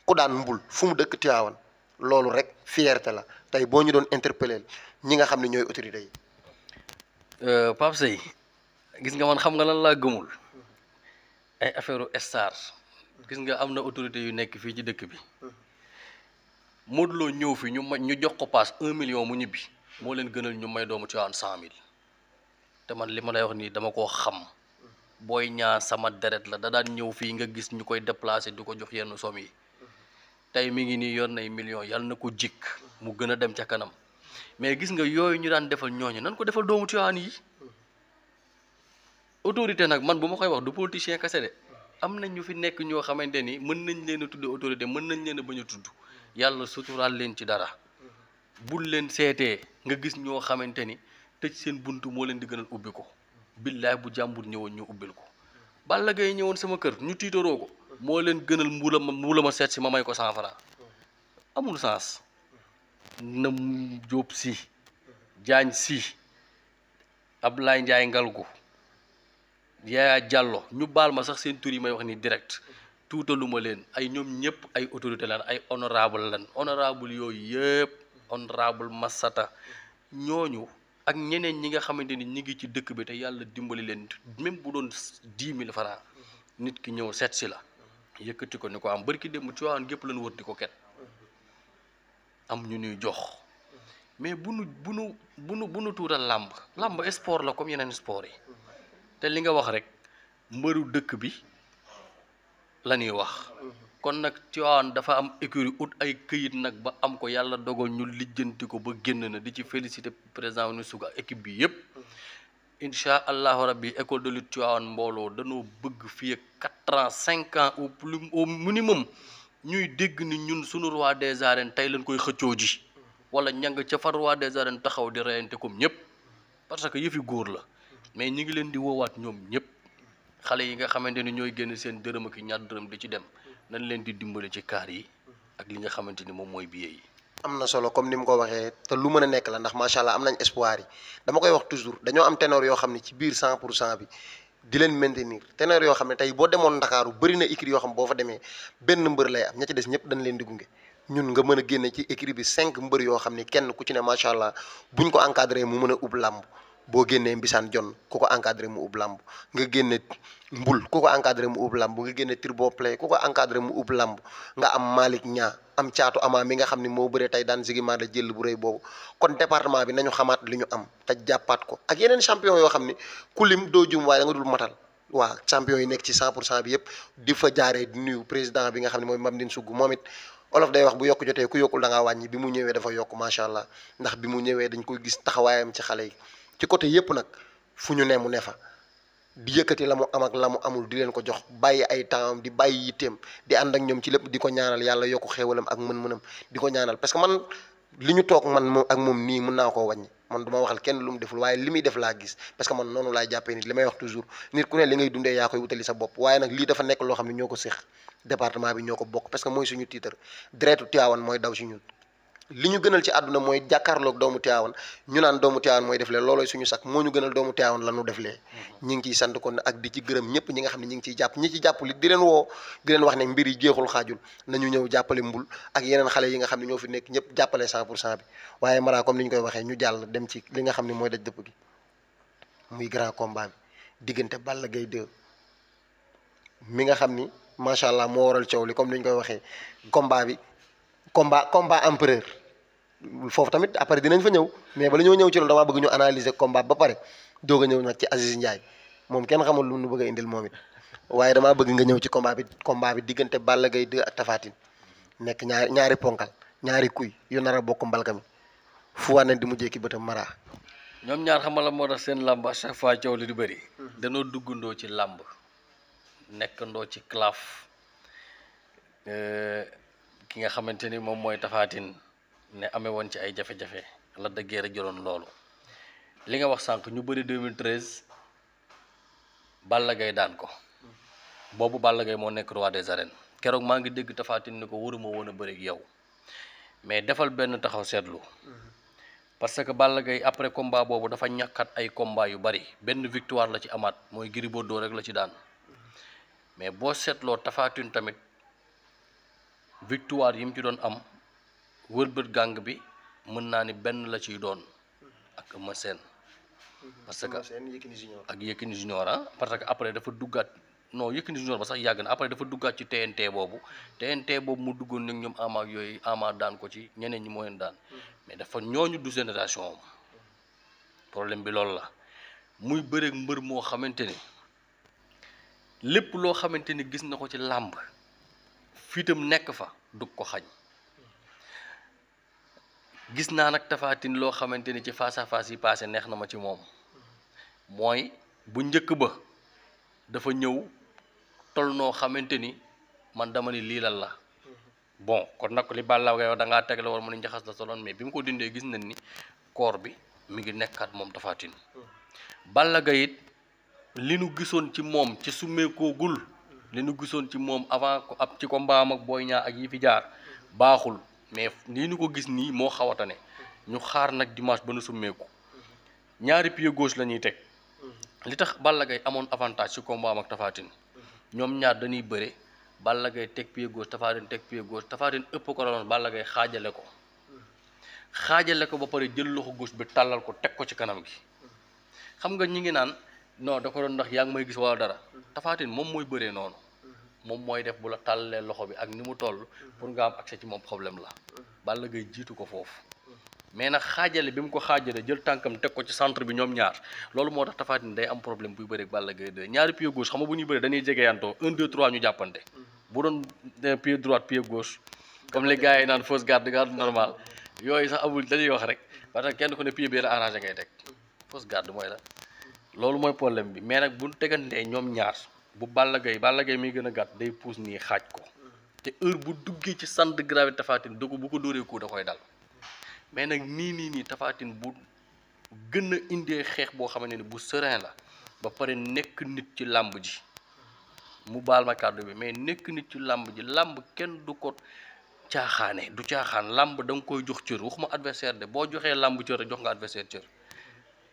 [SPEAKER 1] ku daan mbul fu mu dëkk Tivaouane loolu rek fierté la tey boo ñu doon interpeller ñi nga xam ne ñooy autorités yi.
[SPEAKER 2] Pape Seye gis nga man xam nga lan laa gëmul ay affaire star gis nga am na autorité yu nekk fii ci dëkk bi Modou Lo ñëw fi ñu jox ko paas 1 million mu ñibbi moo leen gënal ñu may doomu Tivaouane 100 000 te man li ma lay wax nii dama koo xam Boy Niang sama deret la da daan ñëw fii nga gis ñu koy déplacé di ko jox yenn somme yi tey mi ngi nii yor nay millions yàlla na ko jikk mu gën a dem ca kanam mais gis nga yooyu ñu daan defal ñooñu nan ko defal doomu Tivaouane yi autorité nag man bu ma koy wax du politicien kese de am na ñu fi nekk ñoo xamante ni mën nañ leen a tudd autorité mën nañ leen a bañ a tudd yàlla suturaal leen ci dara bul leen seetee nga gis ñoo xamante ni tëj seen buntu moo leen di gënal ubbi ko billaay bu jàmbur ñëwoon ñu ubbil ko Balla Gaye ñëwoon sama kër ñu tiitaroo ko moo leen gënal mu la ma seet si ma may ko 100 francs amul sens na Jóob si Jaañ si Ablaye Njaay Ngalgu Yaya Diallo ñu baal ma sax seen tur yi may wax ni direct tuutaluma leen ay ñoom ñëpp ay autorité lan ay honorable yooyu yëpp honorable Massata ñooñu ak ñeneen ñi nga xamante ni ñi ngi ci dëkk bi te yàlla dimbali leen même bu doon 10 000 francs nit ki ñëw seet si la yëkkati ko ni ko am barki démb Tiwaawan gépp lañu wër di ko ket am ñu ñuy jox mais bu nu tuutal làmb sport la comme yeneen sport yi te li nga wax rek mbëru dëkk bi la ñuy wax kon nag Tiwaawan dafa am écurie ut ay këyit nag ba am ko yàlla dogal ñu lijjanti ko ba génn na di ci félicité président ni suga équipe bi yëpp incha allahu rabbi école de lutte Tiwaawan mbooloo dañoo bëgg fii ak 4 ans 5 ans au minimum ñuy dégg ni ñun suñu roi des arènes tey lañ koy xëccoo ji wala ñang ca fa roi des arènes taxaw di reyante comme ñëpp parce que yëfi góor la mais ñi ngi leen di woowaat ñoom ñëpp xale yi nga xamante ni ñooy génn seen dërëm ak ñaar dërëm di ci dem nañ leen di dimbali ci kaar yi ak li nga xamante ni moom mooy billet yi.
[SPEAKER 1] am na solo comme ni mu ko waxee te lu mën a nekk la ndax macha allah am nañ espoir yi dama koy wax toujours dañoo am ténor yoo xam ne ci biir 100% bi di leen maintenir ténor yoo xam ne tey boo demoon Ndakaaru bëri na écurie yoo xam boo fa demee benn mbër lay am ña ci des ñëpp dañ leen di gunge ñun nga mën a génne ci écurie bi 5 mbër yoo xam ne kenn ku ci ne macha allah buñ ko encadré mu mën a ub làmb boo génnee Mbisaan Jon ku ko encadré mu ub làmb nga génne Mbul ku ko encadré mu ub làmb nga génne Turbo Play ku ko encadré mu ub làmb nga am Malick Ñaa am caatu ama mi nga xam ne moo bëree tey daan Zigima la jël bu rëy boobu kon département bi nañu xamaat li ñu am te jàppaat ko ak yeneen champion yoo xam ne ku lim doo jum waaye da nga dul matal waa champion yi nekk ci 100% bi yëpp di fa jaaree di nuyu président bi nga xam ne mooy Mame Ndine Sougou moom it olof day wax bu yokk jotee ku yokkul da ngaa wàññi bi mu ñëwee dafa yokk macha allah ndax bi mu ñëwee dañ koy gis taxawaayam ci xale yi ci côté yëpp nag fu ñu ne mu ne fa di yëkkati la mu am ak la mu amul di leen ko jox bàyyi ay temps di bàyyi yitteem di ànd ak ñoom ci lépp di ko ñaanal yàlla yokku xéewalam ak mën-mënam di ko ñaanal parce que man li ñu toog man moom ak moom nii mën naa koo wàññi man du ma waxal kenn lu mu deful waaye li muy def laa gis parce que man noonu laay jàppee nit li may wax toujours nit ku ne li ngay dundee yaa koy wutali sa bopp waaye nag lii dafa nekk loo xam ne ñoo ko séq département bi ñoo ko bokk parce que mooy suñu titre deretu Tiwaawan mooy daw si ñun li ñu gënal ci àdduna mooy jàkkaarloog doomu Tiwaawan ñu naan doomu Tiwaawan mooy def lee loolooy suñu sax moo ñu gënal doomu Tiwaawan la ñu def lee ñi ngi ciy sant kon ak di ci gërëm ñëpp ñi nga xam ne ñi ngi ciy jàpp ñi ci jàpp li di leen woo di leen wax ne mbir yi jeexul xaajul nañu ñëw jàppale Mbul ak yeneen xale yi nga xam ne ñoo fi nekk ñëpp jàppale 100% bi waaye Mara comme ni ñu koy waxee ñu jàll dem ci li nga xam ne mooy daj dëpp gi muy grand combat bi diggante Balla Gaye 2 mi nga xam ni macha allah moo waral coow li comme ni ñu koy waxee combat bi combat empereur foofu tamit après dinañ fa ñëw mais bala ñoo ñëw ci loolu damaa bëgg ñu analyser combat ba pare doog a ñëw nag ci Aziz Ndiaye moom kenn xamul lu nu bëgg a indil moom it waaye damaa bëgg nga ñëw ci combat bi diggante Balla Gaye 2 ak Tapha Tine nekk ñaari ponkal ñaari kuy yu nar a bokk mbalka mi fu wane di mujjee ki bëtam Mara.
[SPEAKER 2] ñoom ñaar xamala moo tax seen làmb à chaque fois coow li di bëri danoo duggandoo ci làmb nekkandoo ci claf ki nga xamante ni moom mooy Tapha Tine ne amee woon ci ay jafe-jafe la dëggee rek jëloon loolu li nga wax sànq ñu bëri 2013 Balla Gaye daan ko boobu Balla Gaye moo nekk roi des arènes keroog maa ngi dégg Tapha Tine ni ko waruma woon a bëri ak yow mais defal benn taxaw seetlu parce que Balla Gaye après combat boobu dafa ñàkkat ay combat yu bari benn victoire la ci amaat mooy Gris Bordeaux rek la ci daan mais boo seetloo Tapha Tine tamit victoire yi mu ci doon am wërbët gàng bi mën naa ni benn la ciy doon ak Eumeu Sène parce que ak Yékini Junior parce que après dafa duggaat non Yékini Junior ba sax yàgg na après dafa duggaat ci TNT boobu mu duggoon nag ñoom Ama ak yooyu Ama daan ko ci ñeneen ñi moo leen daan mais dafa ñooñu du génération am problème bi loolu la muy bëreeg mbër moo xamante ni lépp loo xamante ni gis na ko ci làmb fiitam nekk fa du ko xañ gis naa nag Tapha Tine loo xamante ni ci face à face yi passé neex na ma ci moom mooy bu njëkk ba dafa ñëw tol noo xamante ni man dama ni lii lan la bon kon nag li Balla Gaye da ngaa tegle woon mu ne njaxas la soloon mais bi mu ko dindee gis nañ ni koor bi mi ngi nekkaat moom Tapha Tine Balla Gaye it li nu gisoon ci moom ci summeekoogul li nu gisoon ci moom avant ko ab ci ko mbaam ak Boy Niang ak yi fi jaar baaxul mais nii ñu ko gis nii moo xawatane ñu xaar nag dimanche ba nu summeeku ñaari pied gauche la ñuy teg li tax Balla Gaye amoon avantage ci combat am ak Tapha Tine ñoom ñaar dañuy bëre Balla Gaye teg pied gauche Tapha Tine teg pied gauche Tapha Tine ëpp ko doon Balla Gaye xaajale ko ba pare jël loxo gauche bi tàllal ko teg ko ci kanam gi xam nga ñi ngi naan non da ko doon ndax yaa ngi may gis wala dara Tapha Tine moom mooy bëree noonu moom mooy def bu la tàllalee loxo bi ak ni mu toll pour nga am accès ci moom problème la. Balla Gaye jiitu ko foofu. mais nag xaajale bi mu ko xaajale jël tànkam teg ko ci centre bi ñoom ñaar loolu moo tax Tapha Tine day am problème buy bëri ak Balla Gaye 2 ñaari pied gauche xam nga bu ñuy bëri dañuy jegeyantoo 1 2 3 ñu jàppante. bu doon pied droite pied gauche comme les gars yi naan fausse garde normal yooyu sax amul dañuy wax rek parce que kenn ku ne pied bi la arrangé ngay teg fausse garde mooy la loolu mooy problème bi mais nag bu ñu tegantee ñoom ñaar bu Balla Gaye miy gën a gàtt day pousse nii xaaj ko te heure bu duggee ci centre de gravité Tapha Tine dugg bu ko dóoree ko da koy dal mais nag nii Tapha Tine bu gën a indee xeex boo xamante ni bu serein la ba pare nekk nit ci làmb ji mu baal ma kàddu bi mais nekk nit ci làmb ji làmb kenn du ko caaxaane du caaxaan làmb da nga koy jox cër waxuma adversaire de boo joxee làmb cër jox nga adversaire cër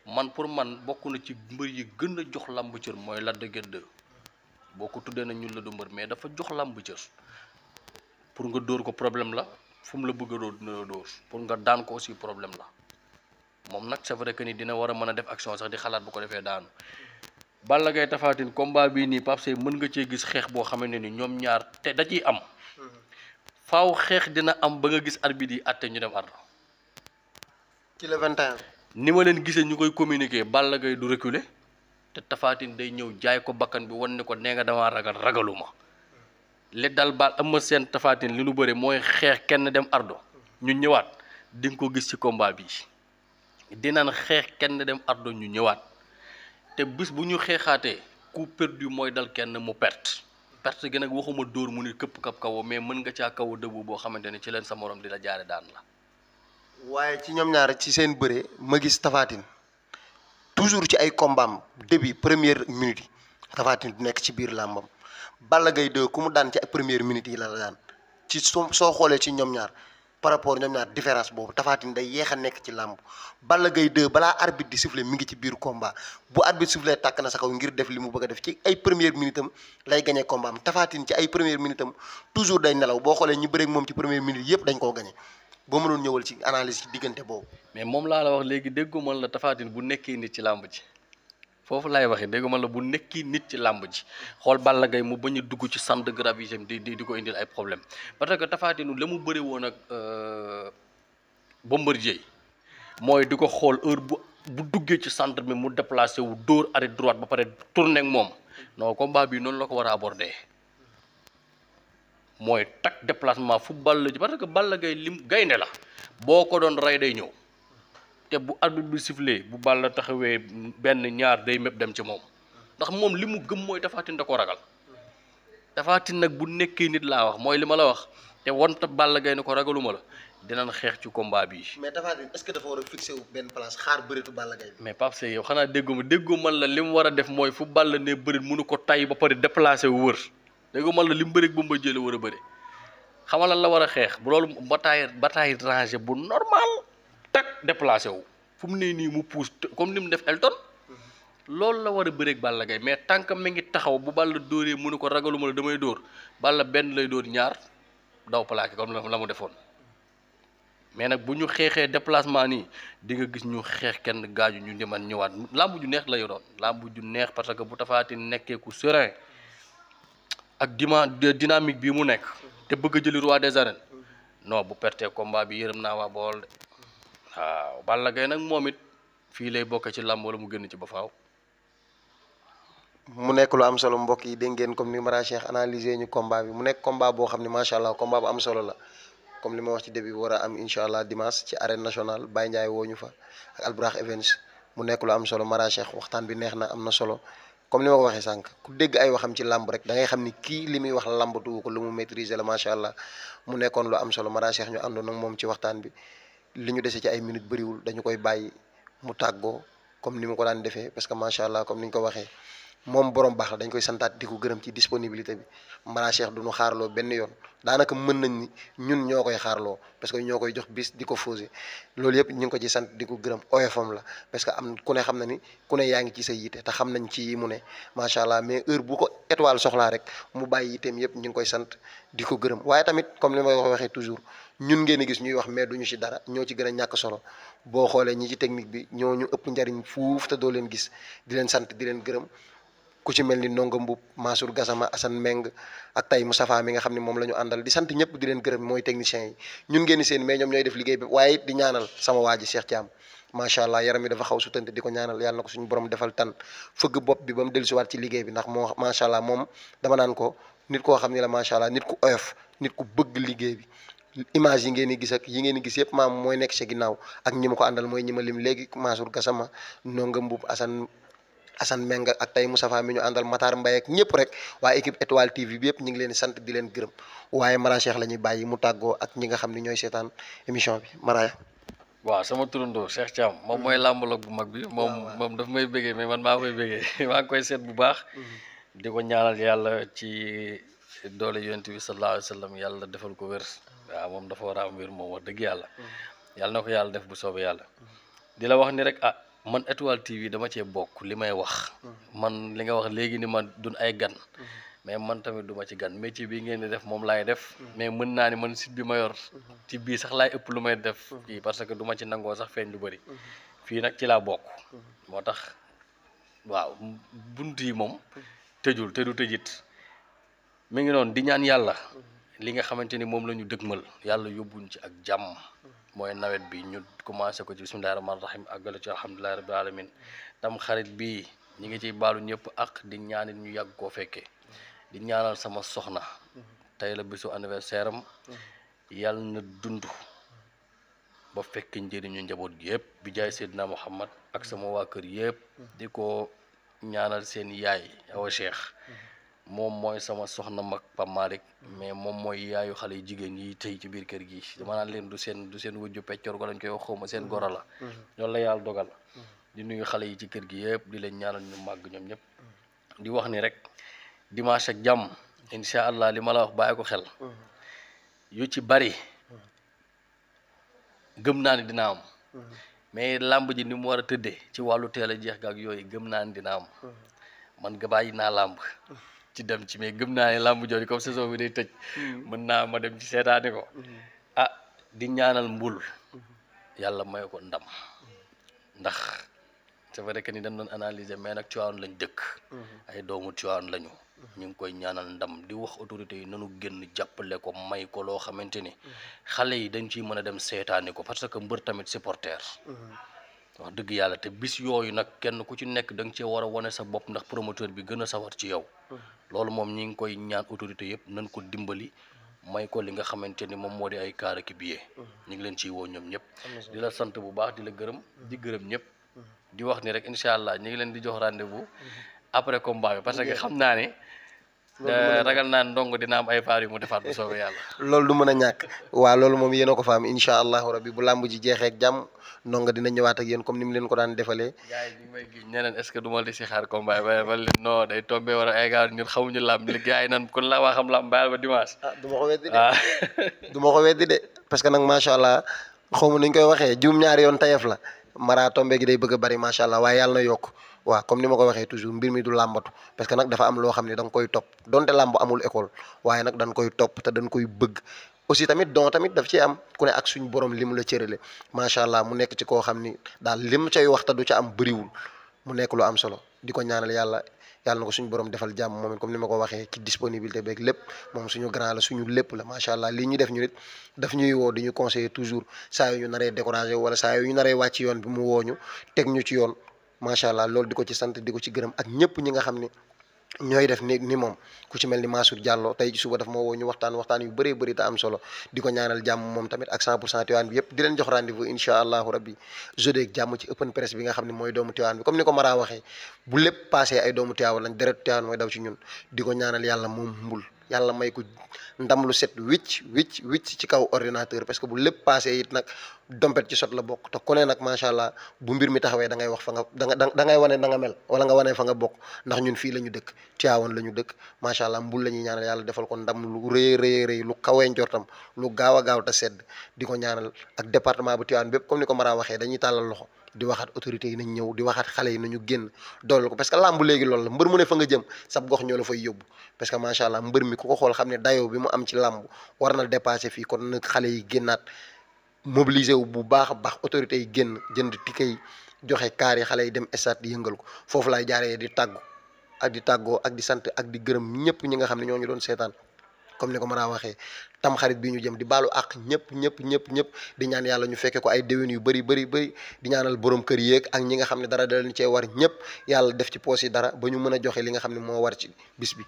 [SPEAKER 2] man pour man bokk na ci mbër yi gën a jox làmb cër mooy Lac de Guiers 2 boo ko tuddee na ñun la du mbër mais dafa jox làmb cër pour nga dóor ko problème la fu mu la bëgg a dóor dina la dóor pour nga daan ko aussi problème la moom nag c'est vrai que ni dina war a mën a def action sax di xalaat bu ko defee daanu Balla Gaye Tapha Tine combat bii nii Pape Seye mën nga cee gis xeex boo xamante ni ñoom ñaar te da ciy am faaw xeex dina am ba nga gis arbitre yi àtte ñu dem ardo
[SPEAKER 1] ci le 21.
[SPEAKER 2] ni ma leen gisee ñu koy communiquer Balla Gaye du reculer te Tapha Tine day ñëw jaay ko bakkan bi wan ne ko nee nga damaa ragaluma li dal baal Eumeu Sène Tapha Tine li nu bëri mooy xeex kenn dem ardo ñu ñëwaat di nga ko gis ci combat bi dinañ xeex kenn dem ardo ñu ñëwaat te bis bu ñu xeexaatee coup perdu mooy dal kenn mu perte gi nag waxuma dóor mu ni këpp kap kawo mais mën nga caa kaw dëggu boo xamante ne ci leen sa morom di la jaare daan la.
[SPEAKER 1] waaye ci ñoom ñaar ci seen bëre ma gis Tapha Tine toujours ci ay combaam début première minute yi Tapha Tine du nekk ci biir làmbam Balla Gaye 2 ku mu daan ci première minute yi la daan ci soo xoolee ci ñoom ñaar par rapport ñoom ñaar différence boobu Tapha Tine day yéex a nekk ci làmb Balla Gaye 2 balaa arbitre di siffler mi ngi ci biir combat bu arbitre siffler tàkk na sa kaw ngir def li mu bëgg a def ci ay première minute am lay gagné combat am Tapha Tine ci ay première minute am toujours day nelaw boo xoolee ñu bëreeg moom ci première minute yëpp dañ koo gagné boo mënoon ñëwal ci analyse ci diggante boobu.
[SPEAKER 2] mais moom laa la wax léegi déggoo man la Tapha Tine bu nekkee nit ci làmb ji foofu laay waxee déggoo man la bu nekkee nit ci làmb ji xool Balla Gaye mu bañ a dugg ci centre de gravité di ko indil ay problème parce que Tapha Tine la mu bëri woon ak Bombardier mooy di ko xool heure bu duggee ci centre bi mu déplacé wu dóor arrêt droite ba pare tourné ak moom non combat bi noonu la ko war a aborder mooy tak déplacement fu Balla ji parce que Balla Gaye lim gaynde la boo ko doon rey day ñëw te bu arbitre bi sifflé bu Balla taxawee benn ñaar day mépp dem ci moom ndax moom li mu gëm mooy Tapha Tine da ko ragal Tapha Tine nag bu nekkee nit laa wax mooy li ma la wax te wonta Balla Gaye ne ko ragaluma la dinañ xeex ci combat bi.
[SPEAKER 1] mais Tapha Tine est-ce que dafa war a fixé wu benn place xaar bëreetu Balla Gaye.
[SPEAKER 2] mais Pape Seye yow xanaa déggoo man la li mu war a def mooy fu Balla ne bëri mënu ko tay ba pare déplacé wu wër déggoo man la li mu bëri ba mu jëlee war a bëri xamal lan la war a xeex bu loolu bataille rangée bu normal tak déplacé wu fu mu ne nii mu pousse comme ni mu def Elton loolu la war a bëreeg Balla Gaye mais tant que mi ngi taxaw bu Balla dóoree mënu ko ragaluma la damay dóor Balla benn lay dóor ñaar daw plaqué comme la mu defoon. mais nag bu ñu xeexee déplacement nii di nga gis ñu xeex kenn gaaju ñu deman ñëwaat làmb ju neex lay doon làmb ju neex parce que bu Tapha Tine nekkee ku serein ak dynamique bii mu nekk te bëgg a jëli roi des arènes non bu pertee combat bi yërëm naa waa bool de waaw Balla Gaye nag moom it fii lay bokk ci làmb wala mu génn ci ba faaw.
[SPEAKER 1] mu nekk lu am solo mbokk yi dégg ngeen comme ni Mara Cheikh analysé ñu combat bi mu nekk combat boo xam ne macha allah combat bu am solo la. comme li ma wax ci début war a am incha allah dimanche ci arène nationale Baye Ndiaye woo ñu fa ak Alburax Events mu nekk lu am solo Mara Cheikh waxtaan bi neex na am na solo comme li ma ko waxee sànq ku dégg ay waxam ci làmb rek da ngay xam ni kii li muy wax làmb tuwu ko lu mu maîtriser la macha allah mu nekkoon lu am solo Mara Cheikh ñu àndoon ak moom ci waxtaan bi li ñu dese ci ay minutes bëriwul dañu koy bàyyi mu tàggoo comme ni mu ko daan defee parce que macha allah comme ni ñu ko waxee moom borom baax la dañ koy santaat di ko gërëm ci disponibilité bi Mara Cheikh du ñu xaarloo benn yoon daanaka mën nañ ni ñun ñoo koy xaarloo parce que ñoo koy jox bis di ko fausé loolu yëpp ñu ngi ko ci sant di ko gërëm oyofam la parce que am ku ne xam na ni ku ne yaa ngi ci sa yite te xam nañ ci yi mu ne macha allah mais heure bu ko étoile soxlaa rek mu bàyyi yiteem yëpp ñu ngi koy sant di ko gërëm waaye tamit comme li ma ko waxee toujours ñun ngeen gis ñuy wax mais duñu ci dara ñoo ci gën a ñàkk solo boo xoolee ñi ci technique bi ñoo ñu ëpp njariñ fuuf te doo leen gis di leen sant di leen gërëm ku ci mel ni Ndongo Mbub Mansour Gassama Assane Meng ak tey Moustapha mi nga xam ne moom la ñu àndal di sant ñëpp di leen gërëm mooy techniciens yi ñun ngeen seen mais ñoom ñooy def liggéey bi waaye di ñaanal sama waa ji Cheikh Thiam macha allah yaram mi dafa xaw su tënte di ko ñaanal yàlla na ko suñu borom defal tan fëgg bopp bi ba mu dellusiwaat ci liggéey bi ndax moo macha allah moom dama naan ko nit koo xam ne la macha allah nit ku oyof nit ku bëgg liggéey bi image yi ngeen di gis ak yi ngeen di gis yëpp maam mooy nekk ci ginnaaw ak ñi ma ko àndal mooy ñi ma lim léegi Mansour Gassama Ndongo Mbub Assane Meng ak tey Moustapha mi ñu àndal Matar Mbaye ak ñëpp rek waa équipe Étoile TV bi yëpp ñu ngi leen di sant di leen gërëm waaye Mara Cheikh la ñuy bàyyi mu tàggoo ak ñi nga xam ne ñooy seetaan émission bi Mara.
[SPEAKER 2] waaw sama turandoo Cheikh Thiam moom mooy làmbaloog bu mag bi moom daf may bëggee mais man maa koy bëggee maa ngi koy seet bu baax di ko ñaanal yàlla ci doole yonent bi sallallahu alayhi wa sallam yàlla defal ko wér waaw moom dafa war a am wér moom wax dëgg yàlla yàlla na ko yàlla def bu soobee yàlla di la wax ni rek man Étoile TV dama cee bokk li may wax man li nga wax léegi ni man dun ay gan mais man tamit duma ci gan métier bi ngeen di def moom laay def mais mën naa ni man site bi ma yor ci bii sax laay ëpp lu may def fii parce que duma ci nangoo sax feeñ lu bëri fii nag ci laa bokk moo tax waaw bunt yi moom tëjul te du tëjit mi ngi noonu di ñaan yàlla li nga xamante ni moom la ñu dëgmal yàlla yóbbuñ ci ak jàmm mooy nawet bi ñu commencé ko ci bismillahi rahmaani rahim àggale ci alhamdulillahi rabbil alamin tam xarit bii ñi ngi ciy baalu ñëpp ak di ñaanit ñu yàgg koo fekkee di ñaanal sama soxna tey la bisu anniversaire am yàlla na dund ba fekk njëriñu njaboot gi yëpp bi jaay Seydina Muhammad ak sama waa kër yëpp di ko ñaanal seen yaay Awa Cheikh moom mooy sama soxna mag Pape Malick mais moom mooy yaayu xale yu jigéen yi tey ci biir kër gi dama naan leen du seen wujju peccor ko lañ koy wax xawma seen goro la loolu la yàlla dogal di nuyu xale yi ci kër gi yëpp di leen ñaanal ñu màgg ñoom ñëpp di wax ni rek dimanche ak jàmm incha allah li ma la wax bàyyi ko xel yu ci bari gëm naa ni dina am mais làmb ji ni mu war a tëddee ci wàllu teel a jeex gaak yooyu gëm naa ni dina am man ga bàyyi naa làmb ci dem ci mais gëm naa ne làmb jooju comme saison bi day tëj mën naa ma dem ci seetaani ko di ñaanal mbul yàlla may ko ndam ndax c'est vrai que ni dañ doon analyser mais nag Tivaouane lañ dëkk ay doomu Tivaouane lañu ñu ngi koy ñaanal ndam di wax autorités yi nanu génn jàppale ko may ko loo xamante ni xale yi dañ ciy mën a dem seetaani ko parce que mbër tamit supporter wax dëgg yàlla te bis yooyu nag kenn ku ci nekk da nga cee war a wane sa bopp ndax promoteur bi gën a sawar ci yow loolu moom ñi ngi koy ñaan autorité yëpp nañ ko dimbali may ko li nga xamante ni moom moo di ay kaar ak billet ñu ngi leen ciy woo ñoom ñëpp di la sant bu baax di la gërëm di gërëm ñëpp di wax ni rek incha allah ñu ngi leen di jox rendez-vous après combat bi parce que xam naa ne ragal naa ndongo dina am ay paar yu mu defaat bu soobee yàlla
[SPEAKER 1] loolu du mën a ñàkk waaw loolu moom yéen a ko fa am incha allahu rabbi bu làmb ji jeexee ak jàmm ndongo dina ñëwaat ak yéen comme ni mu leen ko daan defalee
[SPEAKER 2] gars yi ñu may gi ñeneen est ce que du ma di si xaar combat ba leen non day tombé war a ay gars ñun xamuñu làmb li gars yi nan kon la waa xam làmb bayal ba dimanche
[SPEAKER 1] du ma ko weddi de du ma ko weddi de parce que nag macha allah xaw ma nuñ koy waxee juum ñaari yoon tayef la mara tombé gi day bëgg a bari macha allah waaye yàlla na yokk waaw comme ni ma ko waxee toujours mbir mi du làmbatu parce que nag dafa am loo xam ne da nga koy topp donte làmb amul école waaye nag dañ koy topp te dañ koy bëgg aussi tamit don tamit daf ci am ku ne ak suñu borom li mu la cërale macha allah mu nekk ci koo xam ni daal lim cay wax te du ca am bëriwul mu nekk lu am solo di ko ñaanal yàlla na ko suñu borom defal jàmm moom it comme ni ma ko waxee ci disponibilité beeg lépp moom suñu grand la suñu lépp la macha allah lii ñu def ñu nit daf ñuy woo di ñu conseiller toujours saa yu ñu naree découragé wala saa yu ñu naree wàcc yoon bi mu woo ñu teg ñu ci yoon macha allah loolu di ko ci sant di ko ci gërëm ak ñëpp ñi nga xam ni ñooy def ni moom ku ci mel ni Mansour Diallo tey ci suba daf moo woo ñu waxtaan yu bëree bëri te am solo di ko ñaanal jàmm moom tamit ak 100% Tivaouane bi yëpp di leen jox rendez-vous incha allahu rabbi jeudi ak jàmm ci open press bi nga xam ne mooy doomu Tivaouane bi comme ni ko Mara waxee bu lépp passé ay doomu Tivaouane lañ deret Tivaouane mooy daw ci ñun di ko ñaanal yàlla moom mbul yàlla may ko ndam lu set wicc ci kaw ordinateur parce que bu lépp passé it nag dompet ci sot la bokk te ku ne nag macha allah bu mbir mi taxawee da ngay wax fa nga da ngay wane na nga mel wala nga wane fa nga bokk ndax ñun fii la ñu dëkk Tivaouane la ñu dëkk macha allah mbul la ñuy ñaanal yàlla defal ko ndam lu rëy lu kawee njortam lu gaaw a gaaw te sedd di ko ñaanal ak département bu Tivaouane bépp comme ni ko Mara waxee dañuy tàllal loxo di waxaat autorités yi nañ ñëw di waxaat xale yi nañu génn dooleel ko parce que làmb léegi loolu la mbër mu ne fa nga jëm sab gox ñoo la fay yóbbu parce que macha allah mbër mi ku ko xool xam ne dayoo bi mu am ci làmb war na dépassé fii kon nag xale yi génnaat mobiliser wu bu baax a baax autorités yi génn jënd ticket yi joxe kaar yi xale yi dem stade di yëngal ko foofu laay jaaree di tàggu ak di tàggoo ak di sant ak di gërëm ñëpp ñi nga xam ne ñoo ñu doon seetaan comme ni ko Mara waxee tam xarit bi ñu jëm di baalu àq ñëpp di ñaan yàlla ñu fekke ko ay déwén yu bëri di ñaanal borom kër yéeg ak ñi nga xam ne dara da leen cee war ñëpp yàlla def ci poos yi dara ba ñu mën a joxe li nga xam ne moo war ci bis bi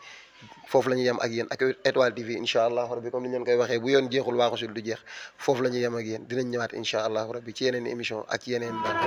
[SPEAKER 1] foofu la ñuy yem ak yéen ak Étoile TV incha allahu rabbi comme ni ñu leen koy waxee bu yoon jeexul waaxusul du jeex foofu la ñuy yem ak yéen dinañ ñëwaat incha allahu rabbi ci yeneen émission ak yeneen daan